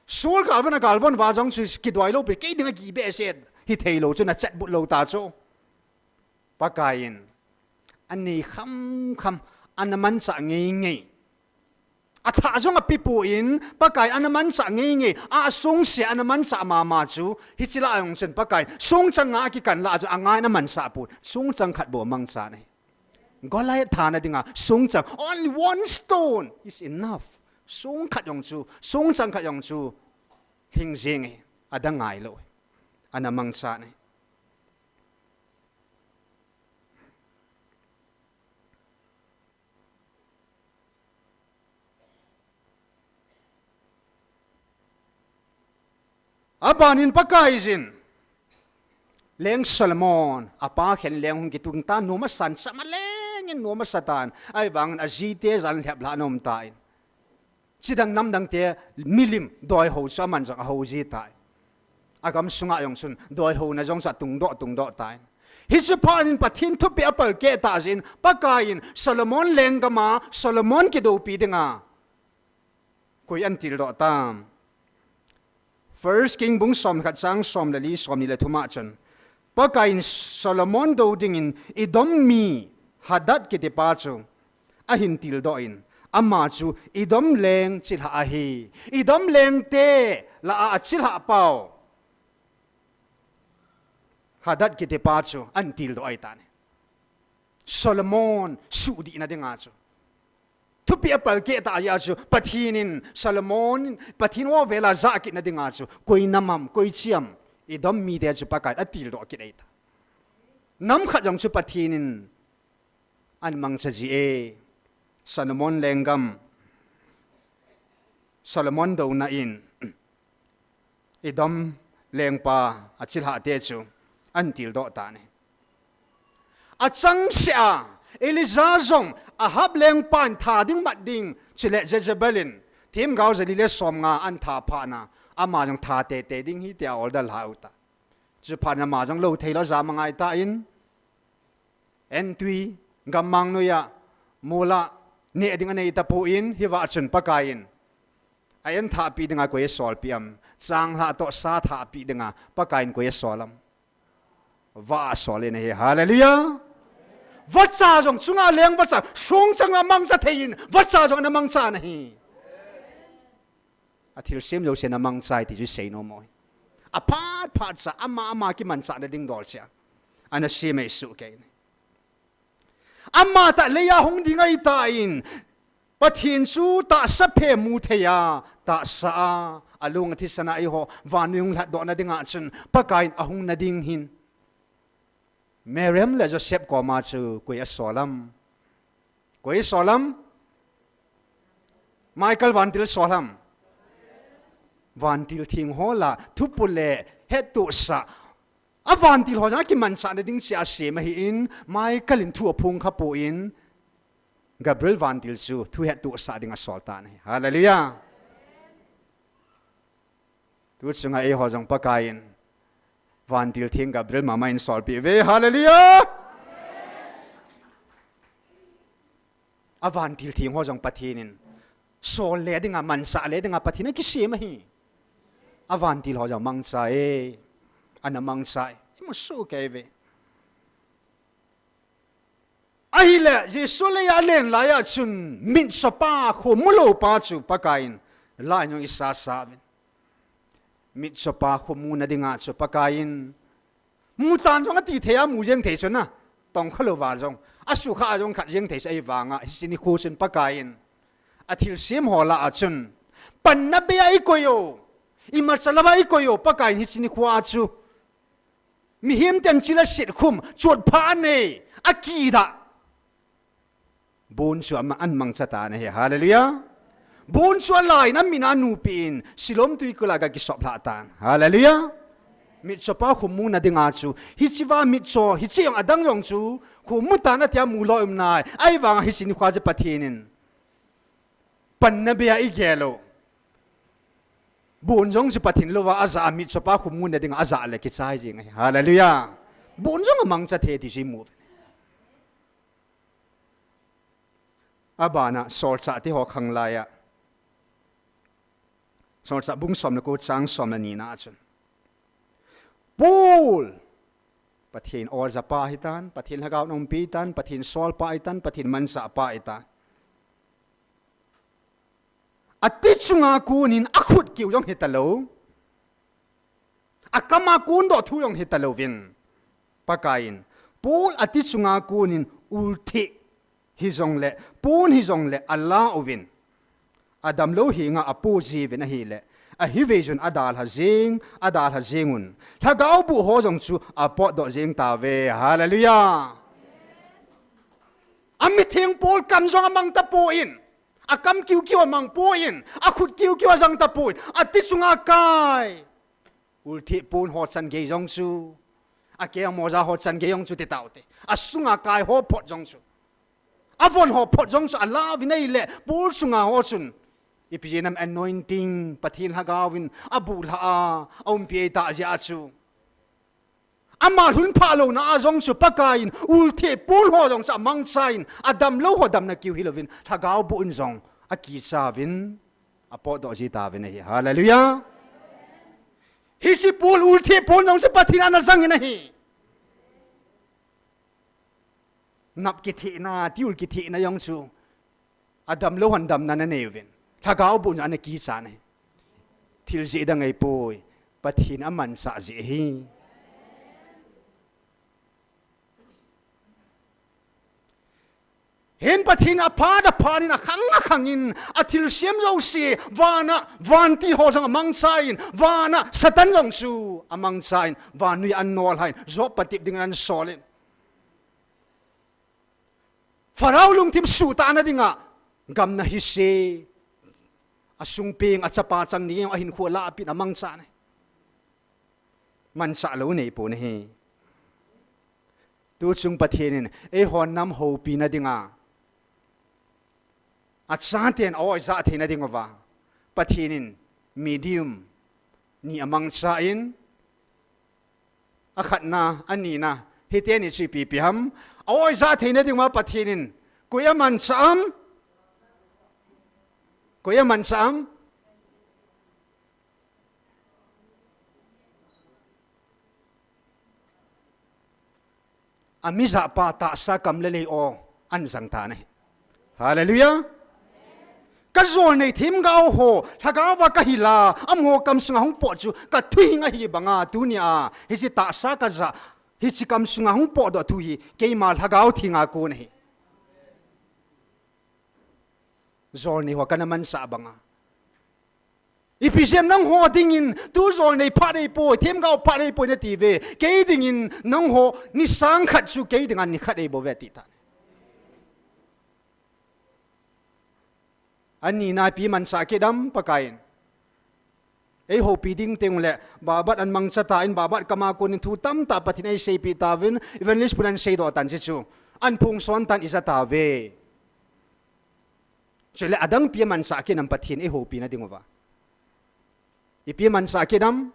Saul galvon a galvon uva jong chu kidoi lou pi, kei dinga kibehseh hithei lou chu ana chatbut lou ta chu. Pakaiyin anei khamkham, ana manchah ngeingei. Atha jong apepoi, Pakaiyin ana manchah ngeingei. Asongse ana manchah mama chu, hiche lah a jong chun Pakaiyin songchan nga akikan lah a chu angaiyin amanchah poi. Songchan khat bou amangcha ahi. Goliath thana dinga songchan, only one stone is enough. Song khat jong chu, songchan khat jong chu lhing jeng ahi, adang ngailou ahi. Ana mangcha ahi. Abanin Pakaiyin, leng Solomon, apa khen leng hung kitung tan, nom asan, chama lengin nom asa tan, ahivangin ajite jal in lheplhah ana um tan. Chidang namdang te milim doihou chu aman jong ahou ji tai. Agam sunga jong chun doihouna jong chu atungdoh, tungdoh tai. Hiche phat in Pathen thupeh apalkeh tah jeh in Pakaiyin Solomon lenggam a Solomon kidoupi dinga koi ahin tildoh tam? First King bung som khat chang som le li, som ni le thum a chun, Pakaiyin Solomon dou dingin Edom mi Hadad kitipa chu ahin tildoh in, ama chu Edom leng chilhah ahi. Edom lengte lah a achilhah pau Hadad kitipa chu ahin tildoh ahitan. Solomon suhdihna dinga chu thupeh apalkeh tah jeh a chu Pathen in Solomon, Pathen ovel a jah kitna dinga chu koi nam ham, koi chi ham, Edom mite chu Pakaiyin atildoh kit ahitan. Nam khat jong chu Pathen in ahin mangcha ji e. Solomon lenggam, Solomon douna in Edom lengpa achilhahte chu ahin tildoh tan ahi. Achangseh a Elijah jong Ahab lengpan tha ding mat ding, chule Jezebel in themgao jali le somnga ahin tha phat na, ama jong tha teitei ding ahi tia order alha u ta. Chuphat in ama jong lou theilou a jam angai tan, entui, gammang noiya, mol a neh ding anei tapon, hiva chun Pakaiyin a-en thahpeh dinga koi asolpeh ham? Changlhah toh sa thahpeh dinga Pakaiyin koi asol ham? Vah asol in ahi. Hallelujah. Vacha jong chunga leng vacha, songchang a mangcha thei in, vacha jong ana mangcha in ahi. Athilsem jouse ana mangchai ti chu isei nom u ahi. Aphat phat cha, ama ama kimanchahna ding dol cha ana sem ahi sohkei in. Ama tah leiya hung ding ahitan, Pathen chu tahsa phe mu thei a, tahsa a, alung athisan a eiho vannoi hung lhatdohna dinga chun Pakaiyin ahungna ding hin Mariam le Joseph koma chu koi asol ham? Koi asol ham? Michael vantil asol ham? Vantil theng ho lah a thupu le hettohsah, a vantil ho jong akimanchahna ding cha asem ahin, Michael in thu aphong khapon, Gabriel vantil chu thu hettohsah ding asol tan ahi. Hallelujah. Tu chunga eiho jong Pakaiyin Vantil theng Gabriel mama in solpeh uve. Hallelujah! A vantil theng ho jong Pathen in sol le dinga, mansah le dinga Pathen in akisem ahi. A vantil ho jong mangcha e. Ana mangcha e. Imu soh kei uve. Ahile, Jesu leiya alen laiya chun, mitchopa khomu lou pa chu Pakaiyin la in jong eisasa uvin. Mitchopa khomu na dinga chu Pakaiyin, mutan jong ati thei a, mu jeng thei chu na, tongkha louva jong, asukha a jong khat jeng thei chu ahivanga, hiche nikho chun Pakaiyin athilsem ho lah a chun, panna beiya eikoi u, imacha louva eikoi u, Pakaiyin hiche nikho a chu mihem ten chil asetkhum, chotpha anei, akidah, bon chu ama-, amangcha tan ahi. Hallelujah! Bon chu alai in, amin a anupeh in, Siloam twikul a aga kisop lhah tan. Hallelujah! Mitchopa khomu na dinga chu, hichea mitcho, hiche jong adang jong chu khomu tan atia mu lou um nai. Ahivanga hiche nikho a chu Pathen in panna beiya eigel u, bon jong chu Pathen louva ajah a, mitchopa khomu na dinga ajah le kichai jeng ahi. Hallelujah! Bon jong amangcha thei ti chu imu uve. Abana solchah te ho khang laiya, Solchah bung som le ko chang som le ni na a chun, Paul Pathen olja pa ahitan, Pathen lhagao in aumpi tan, Pathen sol pa ahitan, Pathen mansah pa ahitan. Ati chunga konin akhut kiu jong hita lou, akama kondoh thu jong hita louvin, Pakaiyin Paul ati chunga konin ultheh hijongle, pon hijongle ala uvin, adamlou henga apo jiuvin ahile, ahiveijun adalha jeng, adalha jengun, lhagao boh ho jong chu apotdoh jeng tauve. Hallelujah! Amitheng Paul kam jong amang tapon, akam kiukiu amang pon, akhut kiukiu ajang tapon, ati chunga kai ultheh pon ho chan gei jong chu, akeng moja ho chan gei jong chu ti taute, asunga kai ho phot jong chu, avon ho phot jong chu ala uvin ahile, Paul sunga ho chun ipi jeh ham, anointing, Pathen lhagao in abuhlhah a, aumpi ahitah jeh a chu, ama lhunphah louna a jong chu Pakaiyin ultheh pon ho jong chu amangchan, adamlou ho damna kiu hilouvin, lhagao boh in jong akichauvin, apotdoh ji tauvin ahi. Hallelujah! Hiche Paul ultheh pon jong chu Pathen in ana jangin ahi. Nap kithehna, tiul kithehna jong chu adamlou hon damna ana neiuvin, lhagao boh in ana kichan ahi. Thil jeh dang ahipoi, Pathen amansah jeh ahi. Hin Pathen aphat aphat in, akhang akhang in, athilsem jouse, vana vantil ho jong amangchan, vana Satan jong chu amangchan, vannoi a anolhan, Job patep dingin asolin, Pharaoh lungthim suhtahna dinga gamna hise, asung peng, achapa chang ni, ahinkho alahpeh in amangchan ahi. Mansah lou neipon ahi. Tuchung Pathen in eihon nam houpina dinga, achaten a-oi jah theina dinguva Pathen in medium ni amangchan, akhatna, anina, hiteni chu ipi ipi ham? A-oi jah theina dinguva Pathen in koi amansah am? Koi amansah am? Amijahpa tahsa kam le lei-o anjang tan ahi. Hallelujah! Kajolnei themgao ho lhagaova kahila, amaho kamsunga hung pot chu kathuhing ahi banga, tunia hiche tahsa kajah, hiche kamsunga hung potdoh thu hi keima lhagao thenga kon ahi. Jolnei ho kana mansah banga, ipi jeh ham nangho dingin tu jolnei phat ahipoi, themgao phat ahipoi natiuve, kei dingin nangho ni sang khat chu kei dinga ni khat ahibouve ati tan. Anina ipi mansah kit am Pakaiyin? Eihoupi ding tengle, Babat an mangcha tan, Babat kama konin thu tamtah Pathen in eiseipeh tauvin, Evangelist pun ahin seidoh tan, hichu ahin phongson tan, ija tauve. Chule adang ipi amansah kit am Pathen eihoupina dinguva? Ipi amansah kit am?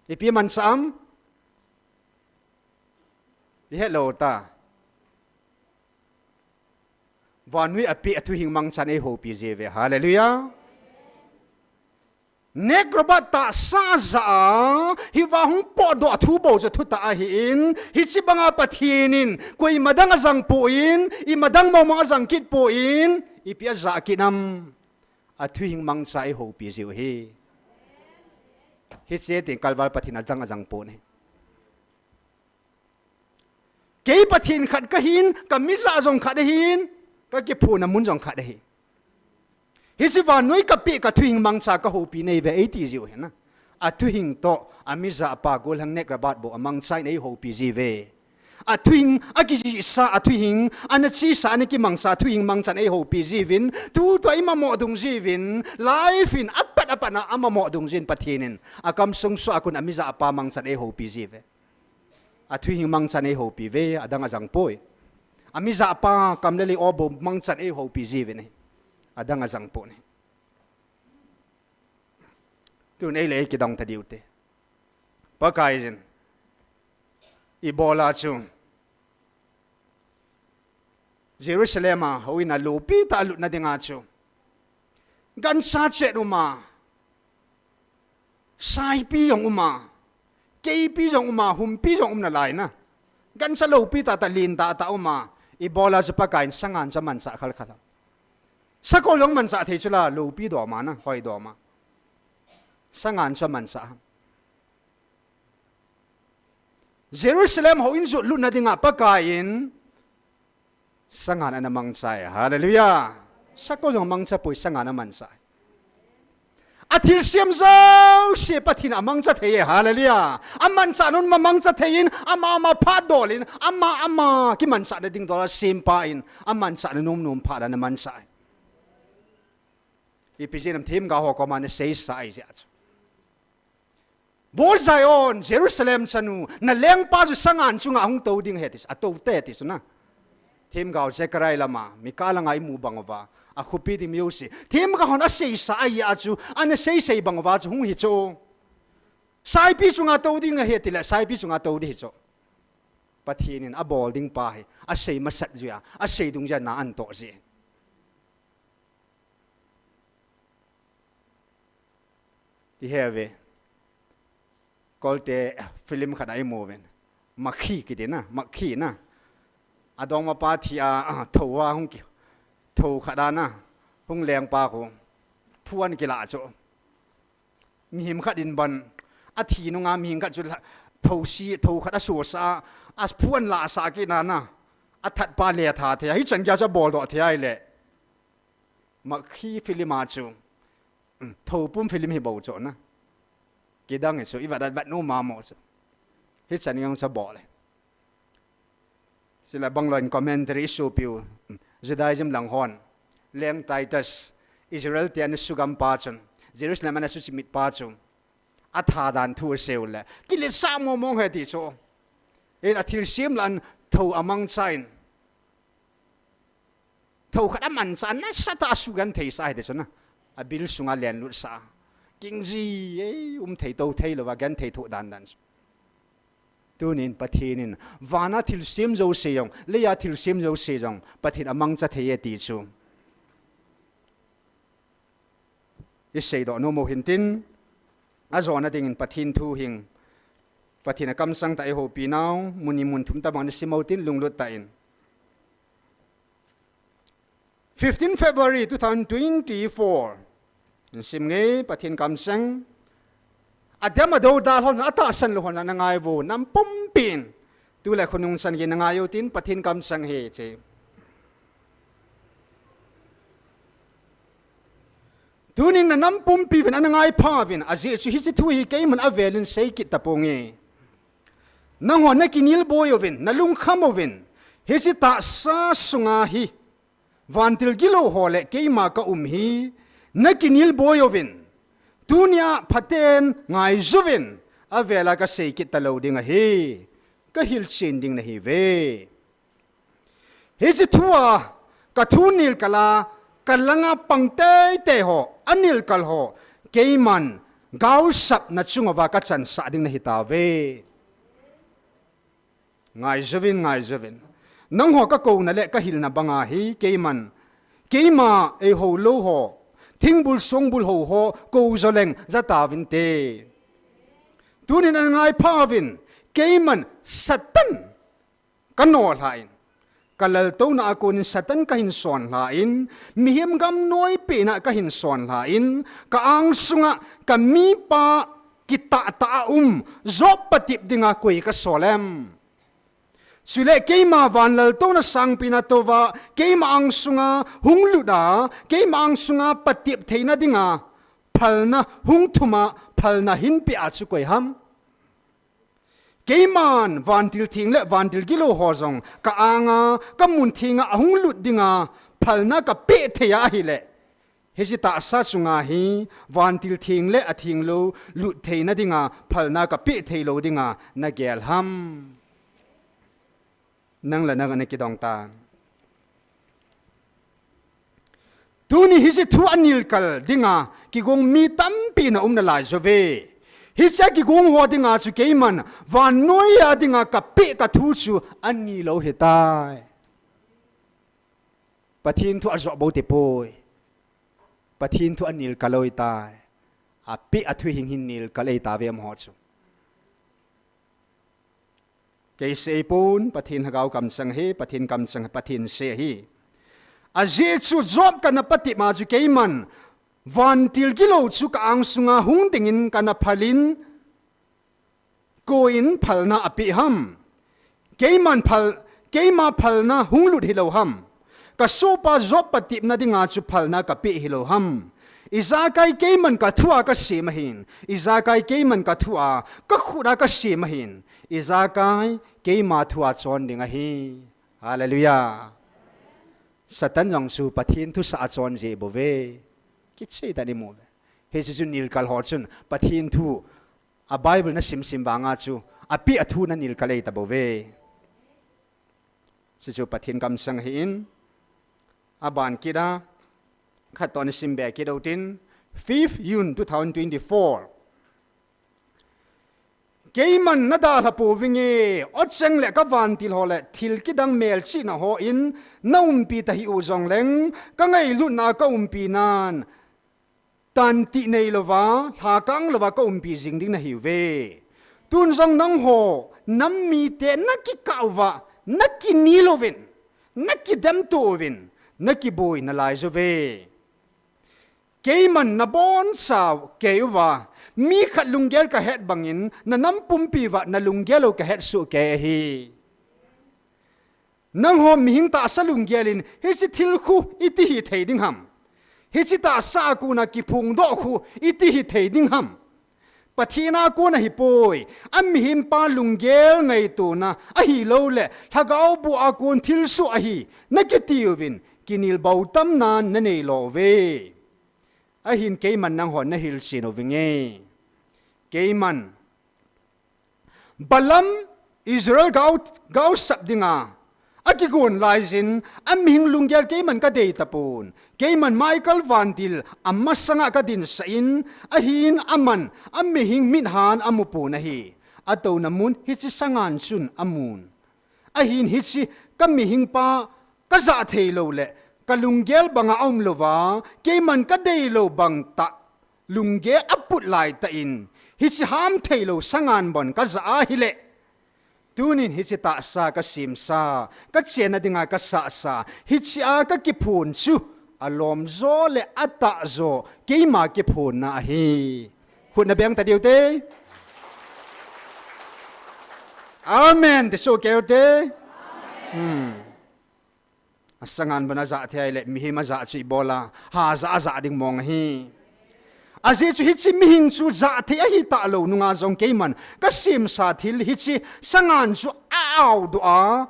Ipi mangcha ham? Ihet lou ta. Vannoi apeh a thuhing mangchan eihoupi jiuve. Hallelujah. Nek Robert tahsa jah a, hiva hung potdoh thu bou chu thutah ahin, hiche banga Pathen in, koima dang ajang poi, ima dang mong mong ajang kit poi, ipi ajah kit ham? Athuhing mangcha eihoupi jiu ahi. Hiche teng kalval Pathen adang ajang poi. Kei Pathen khat kahin, kamijah jong khat ahin, kakiphonna mun jong khat ahi. Hiche vannoi kapeh kathuhing mangcha kahoupi nahi uve eiti jiu ahi na. Athuhing toh, amijahpa gollhang Nek Robert bou amangchan eihoupi jiuve. Athuhing, akijihsa athuhing, ana chesa, ana kimangcha thuhing mangchan eihoupi jiuvin, tutua imamo dungjuiyin, life in apat apat a amamo dungjuiyin Pathen in, akamsung soh a kon amijahpa mangchan eihoupi jiuve. Athuhing mangchan eihoupi uve, adang ajang poi. Amijahpa kam le lei o bou mangchan eihoupi jiuvin ahi. Adang ajang poi. Tun ei le ei kidang ta diu te. Pakaiyin. Ibola chu. Jerusalem a houin a loupi tah a lutna dinga chu. Gancha chet um a. Saipi jong um a. Keipi jong um a, humpi jong um nalai na. Gancha loupi tah tah lentah tah um a. Ibola chu Pakaiyin sangan chu amanchah khalkhal a. Sakol jong manchah thei chu la, loupi dom a na, hoi dom a. Sangan chu amanchah. Jerusalem houin jot lutna dinga Pakaiyin sangan ana mangchai. Hallelujah. Sakol jong mangcha poi, sangan amanchai. Athilsem jouse Pathen amangcha thei e. Hallelujah. Amanchah nom nom amangcha thei in, ama ama phat dol in, ama ama kimanchah na ding dol a sempa in, amanchah na nom nom phat a ana manchai. Ipi jeh ham, themgao ho koma ana seisa ahi jeh a chu. Vo Zion, Jerusalem chanu, nalengpa chu sangan chunga hung tou ding ahi ti chu, atou te ti chu na. Themgao Zechariah lama, Micah langa imu bang uva, akhopi ding mi jouse. Themgao hon aseisa ahi a chu, ana seisei bang uva chu hung hi chu. Saipi chunga tou ding ahi tile, saipi chunga tou ding ahi chu. Pathen in abol ding pa hi, asei masat jeh a, asei dungjuia na anatoh jeh. Ihet uve. Kolte film khat a imu uvin. Makhi kiti na, Makhi na. Adongmapa thi a, a, thou a hung ki, thou khat a na, hung lengpa khu. Phuan kila chu. Mihem khat in ban, athi nunga mihem khat chu la, thou si, thou khat asusa, aphuan lasa kit na na. Athat pa letha thei, hichan geiya chu abol doh thei ahile. Makhi film a chu. Um, thou pum film hi bou chu na. Kidang hi chu, ivet vet nom mama chu. Hichan geiya chu abol e. Chule bang lou in commentary isopiu, um, Judaism lang hon. Leng Titus, Israel te ana sugam pa chun. Jerusalem ana suchimit pa chu. Atha dan thu asei u le. Kiletsah mong mong ahi ti chu. In athilsem lah in thou amangcha in. Thou khat amancha nasatah a asugenthei sa ahi ti chu na. Abil sunga lenlut sa. Kingji, ei, um thei tou thei louva, genthei thoh dan dan. Tunin Pathen in, vana thilsem jouse jong, leiya thilsem jouse jong, Pathen amangcha thei e ti chu. Isei doh nom u hintin, ajona dingin Pathen thu hing, Pathen akamsang tah eihoupi nau, mun ni mun thum tabang nasim u tin lunglut tah in. Fifteen February two thousand twenty-four. Nasim nge Pathen kamsang. Adem adou dalhon, atahsan lou hon, nangai uvo, nam pumpin. Tule khonung chan gei nangai u tin, Pathen kamsang ahi che. Tunin nanam pumpi uvin ana ngai pha uvin, ajeh chu hiche thu hi keiman avelin sei kit taponge. Nanghon nakinel boi uvin, nalungkham uvin, hiche tahsa sunga hi, vantil gilou ho le keima kaum hi, nakinel boi uvin, tunia phaten ngaijuvin, avela kasei kit talou ding ahi, kahilchen ding nahiuve. Hiche thua, kathu nilkal a, kalanga pang teitei ho, anilkal ho, keiman, gaosapna chunguva kachansah ding nahitauve. Ngaijouvin, ngaijouvin. Nangho kakouna le kahilna banga hi keiman, keima eiho lou ho, thingbul songbul ho ho kou joleng jatauvinte. Tunin angaiphauvin, keiman Satan kanolhan, kalaltouna a konin Satan kahinsonlhan, mihem gam noipehna kahinsonlhan, ka-angsunga kamipa kitahtah a um Job patep dinga koi kasolem? Chule keima vanlaltouna sangpina touva keima angsunga hungluta, keima angsunga patep theina dinga phalna hungthuma phalna hinpeh a chu koiham? Keiman vantil theng le vantil gilou ho jong ka-anga, kamun thenga ahunglut dinga phalna kapeh thei ahile, hiche tahsa chunga hi vantil theng le athenglou lut theina dinga phalna kapeh theilou dinga nagel ham? Nang le nang ana kidongtan. Tuni hiche thu anilkal dinga kigong mi tampi naum nalaiyuve. Hiche kigong ho dinga chu keiman vannoiya dinga kapeh kathu chu anilou hitai. Pathen thu ajoh bou tipoi. Pathen thu anilkal lou hitai. Apeh athu hing hin nilkal ahitauve amaho chu. Kei seipon, Pathen Lhagao kamchang ahi, Pathen kamchang, Pathen sei ahi. Ajeh chu Job kana patep ma chu keiman vantil gilou chu ka-angsunga hung dingin kana phalin, koiyin phalna apeh ham? Keiman phal, keima phalna hunglut hilou ham? Kasohpa Job patepna dinga chu phalna kapeh hilou ham? Ijakai keiman kathua kasem ahin, ijakai keiman kathua kakhuta kasem ahin, ijakai keima thua chon ding ahi. Hallelujah. Satan jong chu Pathen thusah a chon jeh bouve. Kicheh tah in imu uve. Hiche chu nilkal ho chun Pathen thu a Bible nasimsim vanga chu apeh athu nanilkal ahitabouve. Hiche chu Pathen kamchang ahin, aban kit a, khat toh nasim be kit utin, fifth June two thousand twenty-four. Keiman nadalha pouvinge, ocheng le kavantil ho le thil kidang melchihna hon naumpi tahih u jongleng, kangailutna kaumpi nan, tantih neilouva, lhakang louva kaumpi jing ding nahiuve. Tun jong nangho nam mite nakikah uva, nakini louvin, nakidemto uvin, nakiboi nalaiyuve. Keiman nabonchau kei uva, mi khat lunggel kahet bangin nanam pumpi uva nalunggel u kahet soh kei ahi. Nangho mihing tahsa lunggel in hiche thil khu iti hithei ding ham? Hiche tahsa a kona kiphongdoh khu iti hithei ding ham? Pathen a kon ahipoi, amihempa lunggel ngaitona ahilouleh lhagao boh a kon thilsoh ahi nakitiuvin, kinel bou tamnan naneilou uve. Ahin keiman nangho nahilchen uvinge. Keiman Balaam Israel gao, gaosap dinga akigon laiyin, amihing lunggel keiman kadei tapon. Keiman Michael vantil amasanga kadinsah in, ahin aman amihing mithan amupon ahi. Atouna mun hiche sangan chun amun. Ahin hiche kamihempa kajah theilou le kalunggel banga aumlouva, keiman kadeilou bangtah lunggel aput laitah in, hiche ham theilou sangan bon kajah ahile, tunin hiche tahsa kasemsa, kachenna dinga kasahsa, hichea kakiphon chu alomjo le atahjo keima kiphonna ahi. Khut nabeng tadiu te. Amen ti soh keiu te. Hmm. Asangan bon ajah thei ahile, mihem ajah chu ibola, hajah ajah ding mong ahi. Ajeh chu hiche mihing chu jah thei ahitalou nunga jong keiman kasemsa thil hiche sangan chu a-aodoh a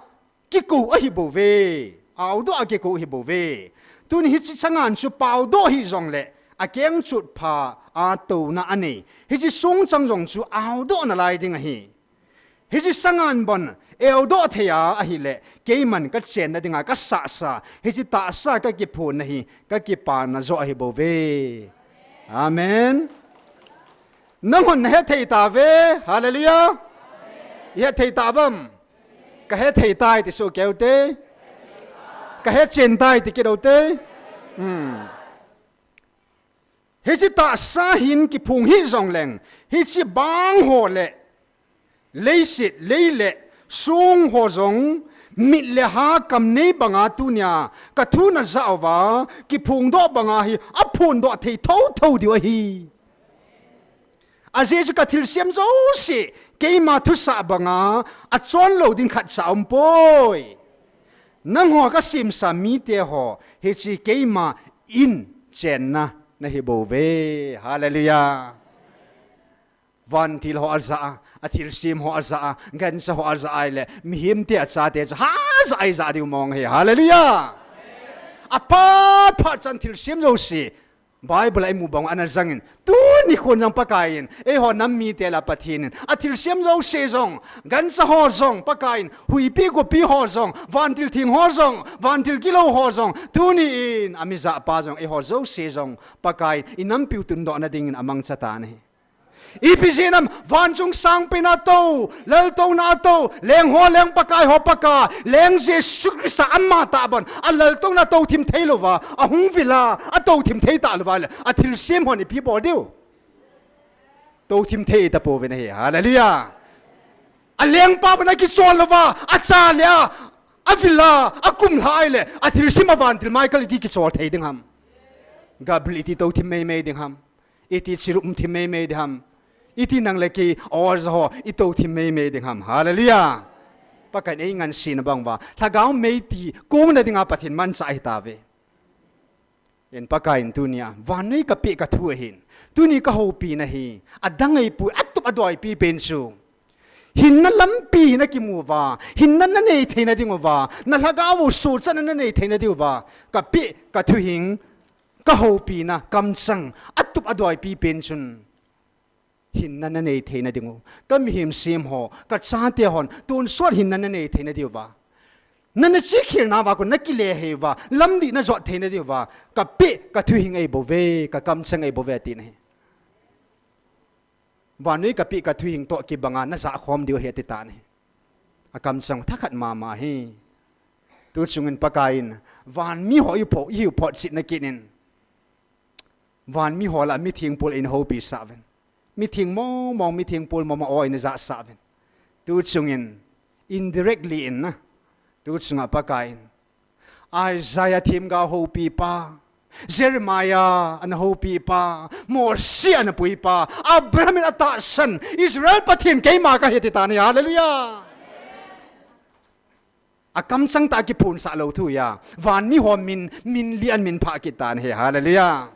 kikou ahibouve. Aodoh a kikou ahibouve. Tun hiche sangan chu paodoh hijongle, akengchot pha a touna anei, hiche songchang jong chu aodoh nalai ding ahi. Hiche sangan bon eodoh thei a ahile, keiman kachenna dinga kasahsa, hiche tahsa kakiphonna hi kakipana joh ahibouve. Amen. Nanghon nahet thei tave. Hallelujah. Ihet thei tavam? Kahet thei tai ti soh keu te. Kahet chen tai ti kit u te. Hmm. Hiche tahsa hin kiphong hih jongleng, hiche bang ho le leiset, lei le song ho jong mit le ha kam nei banga tunia kathu najah uva kiphongdoh banga hi aphondoh thei thotho diu ahi. Ajeh chu kathilsem jouse keima thusah banga achon lou ding khatcha aumpoi. Nangho kasemsa mite ho, hiche keima in chenna nahi bouve. Hallelujah. Vantil ho ajah a, athilsem ho ajah a, gancha ho ajah a ahile, mihemte achate chu hajah a ijah diu mong ahi. Hallelujah. Aphat phat chan thilsem jouse Bible a imu bang ana jangin, tuni khon jong Pakaiyin eiho nam mite lah a Pathen in athilsem jouse jong, gancha ho jong Pakaiyin, huipi gopi ho jong, vantil theng ho jong, vantil gilou ho jong, tuni in amijah pa jong, eiho jouse jong Pakaiyin inampiu tundohna dingin amangcha tan ahi. Ipi jeh ham? Van chung sangpen a tou, laltouna a tou, leng ho leng, Pakai ho Pakai, leng Jesu Christa amatah bon, alaltouna tou thim thei louva ahung vil a, atou thim thei talouva le, athilsem hon ipi bol diu? Tou thim thei tapouve ahi. Hallelujah. Alengpa bon akichol louva, acha le a, avil a, akumlha ahile, athilsem a vantil Michael iti kichol thei ding ham? Gabriel iti tou thim meimei ding ham? Iti chirup thim meimei ding ham? Iti nang le kei, oja ho, itou thim meimei ding ham? Hallelujah. Pakaiyin eingansena bang uva, lhagao mei ti kona dinga Pathen manchah ahitave. Hin Pakaiyin tunia vannoi kapeh kathu ahin, tuni kahoupina hi adang ahipoi, atup adoipi pen chu hinna lampi nakimu uva, hinna nanei theina ding uva, nalhagao u suhchatna nanei theina ding uva kapeh kathuhing, kahoupina kamchang atup adoipi pen chun hinna nanei theina ding u, kamihem sem ho, kachate hon tonsot hinna nanei theina diuva, nana chihkhelna uva kon nakile hei uva, lamdih najot theina diuva kapeh kathuhing ahibouve, kakamchang ahibouve tina ahi. Vannoi kapeh kathuhing toh kibanga najahkhom diu ahi atitan ahi. Akamchang thakhat mama ahi. Tuchungin Pakaiyin vanmi ho ihiu phot, ihiu photchetna kit in, vanmi ho lah a mithengpol eina houpisah uvin, mitheng mongmong, mithengpol mongmong ho eina jahsah uvin. Tuchungin indirectly in na, tuchunga Pakaiyin Isaiah themgao houpipa, Jeremiah ana houpipa, Mose ana puipa, Abraham in atahsan Israel Pathen keima kahi atitan ahi. Hallelujah. Akamchang tah a kiphonsah lou thu ahi. Vanmi ho min, min lian min phah kit tan ahi. Hallelujah.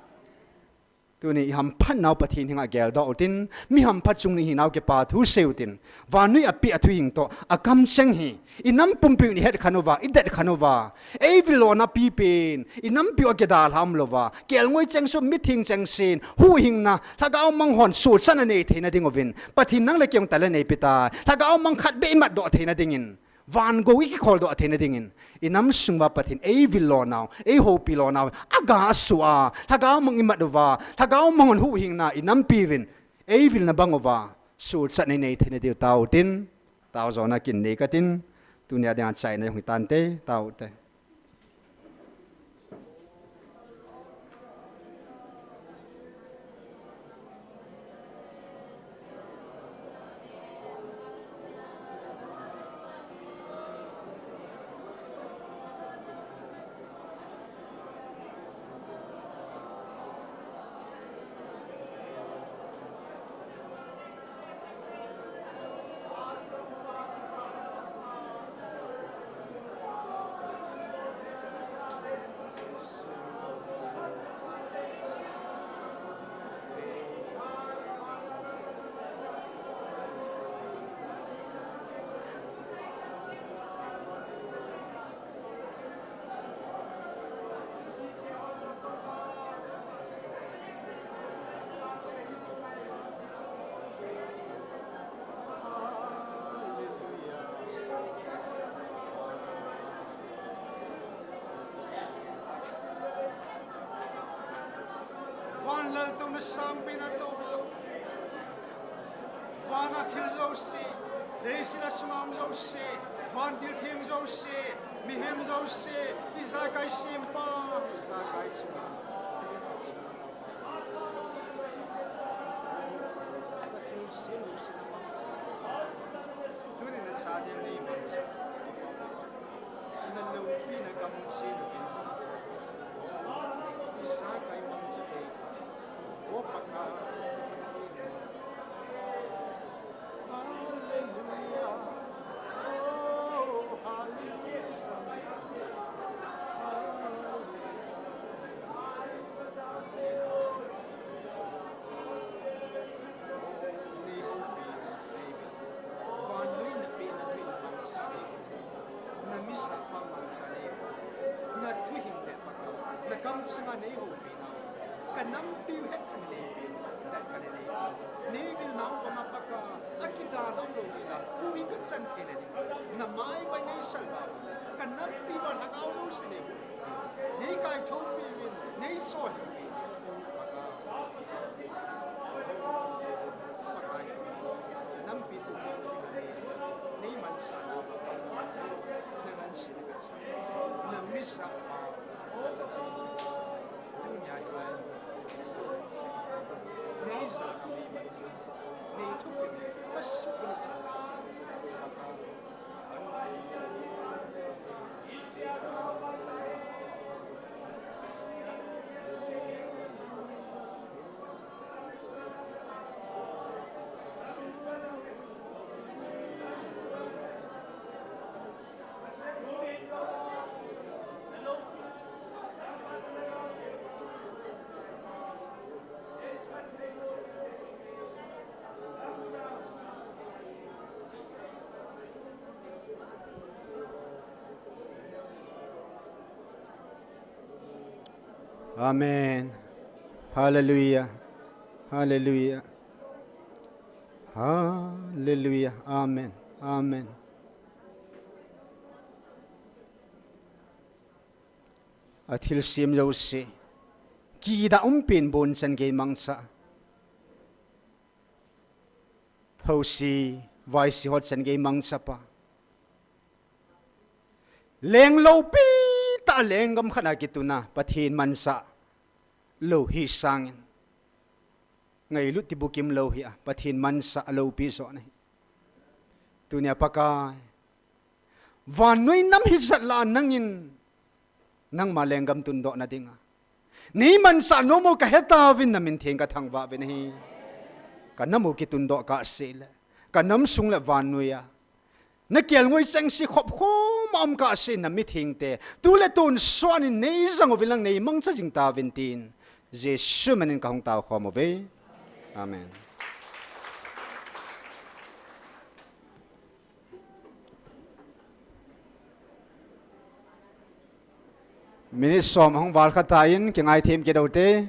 Tuni ihamphatnau Pathen henga geldoh utin, mi hamphat chung ihinau kipa thu sei utin, vannoi apeh athuhing toh akamchang hi inam pumpiu in ihetkhen uva, idetkhen uva, eivil lona pipen, inampiu akidalha umlouva, kelngoi chengse, mitheng chengsen, huhhingna, lhagao mang hon suhchatna nei theina dinguvin Pathen nang le kei jong talent eipeh tai. Lhagao mang khat beh imatdoh theina dingin, vangou ikikholdoh theina dingin, inam sunguva Pathen eivil lonau, eihoupi lonau aga asuh a, lhagao mang imat uva, lhagao mang hon huhhingna inampiuvin eivilna bang uva suhchatna inei theina diu taotin, taojona kin nei katin, tunia dinga chaina jong hitante, taote. Van laltouna sangpen a tou. Thil jouse, leiset a sunga um jouse, vantil theng jouse, mihem jouse, ijakai sempa, ijakai chunga. Thilse jouse na mangcha. Tunin nacha ding nei mangcha. Naloupi na gam chenu. Ijakai mangcha tei. O Pakai. Hallelujah. Oh, hallelujah. Nei houpi, nei houpi. Vannoi napeh na thu hing mangcha nei. Namisa pa mangcha nei. Na thu hing le Pakai. Na kamchanga nei houpi nau. Ka nampi u hetthei nei pi. Nei vil nau pa ma Pakai. Akida dam lou ni la. U i ka chan thei le ni. Na mai bai nei sal ba. Ka nampi ba na kau lou si nei. Nei kaithopi min, nei choipi min. Pakai. Pakai. Nampi tu ma na nei. Nei mansa na. Na ngan si na kan sa. Namisa pa. Tunia i lai. Nei sa ka nei mansa. Nei thupi min. Pasu ka sa. Pakai. Amen. Hallelujah. Hallelujah. Hallelujah. Amen. Amen. Athilsem jouse. Kida umpen bonchan gei mangcha. Those, vaise hotchan gei mangcha pa. Leng loupi tah lenggam khat a kituna, Pathen mansa lou hi sangin. Ngailut ti bukim lou hi a, Pathen mansa aloupi jo ahi. Tunia Pakai. Vannoi nam hijat lah a nangin, nangma lenggam tundoh na dinga. Nei mansa nom u ka hetauvin na min theng ka thangvah uvin ahi. Ka nam u kitundoh kahse le. Ka nam sung le vannoi a. Na kelngoi chengse khop khom a um kahse na mithengte. Tu le tun suanin nei jang uvin lang nei mangcha jing tauvin tin. Jesu minin ka hung tao khom uve. Amen. Minute som hung val khat ta in, kingai them kit u te.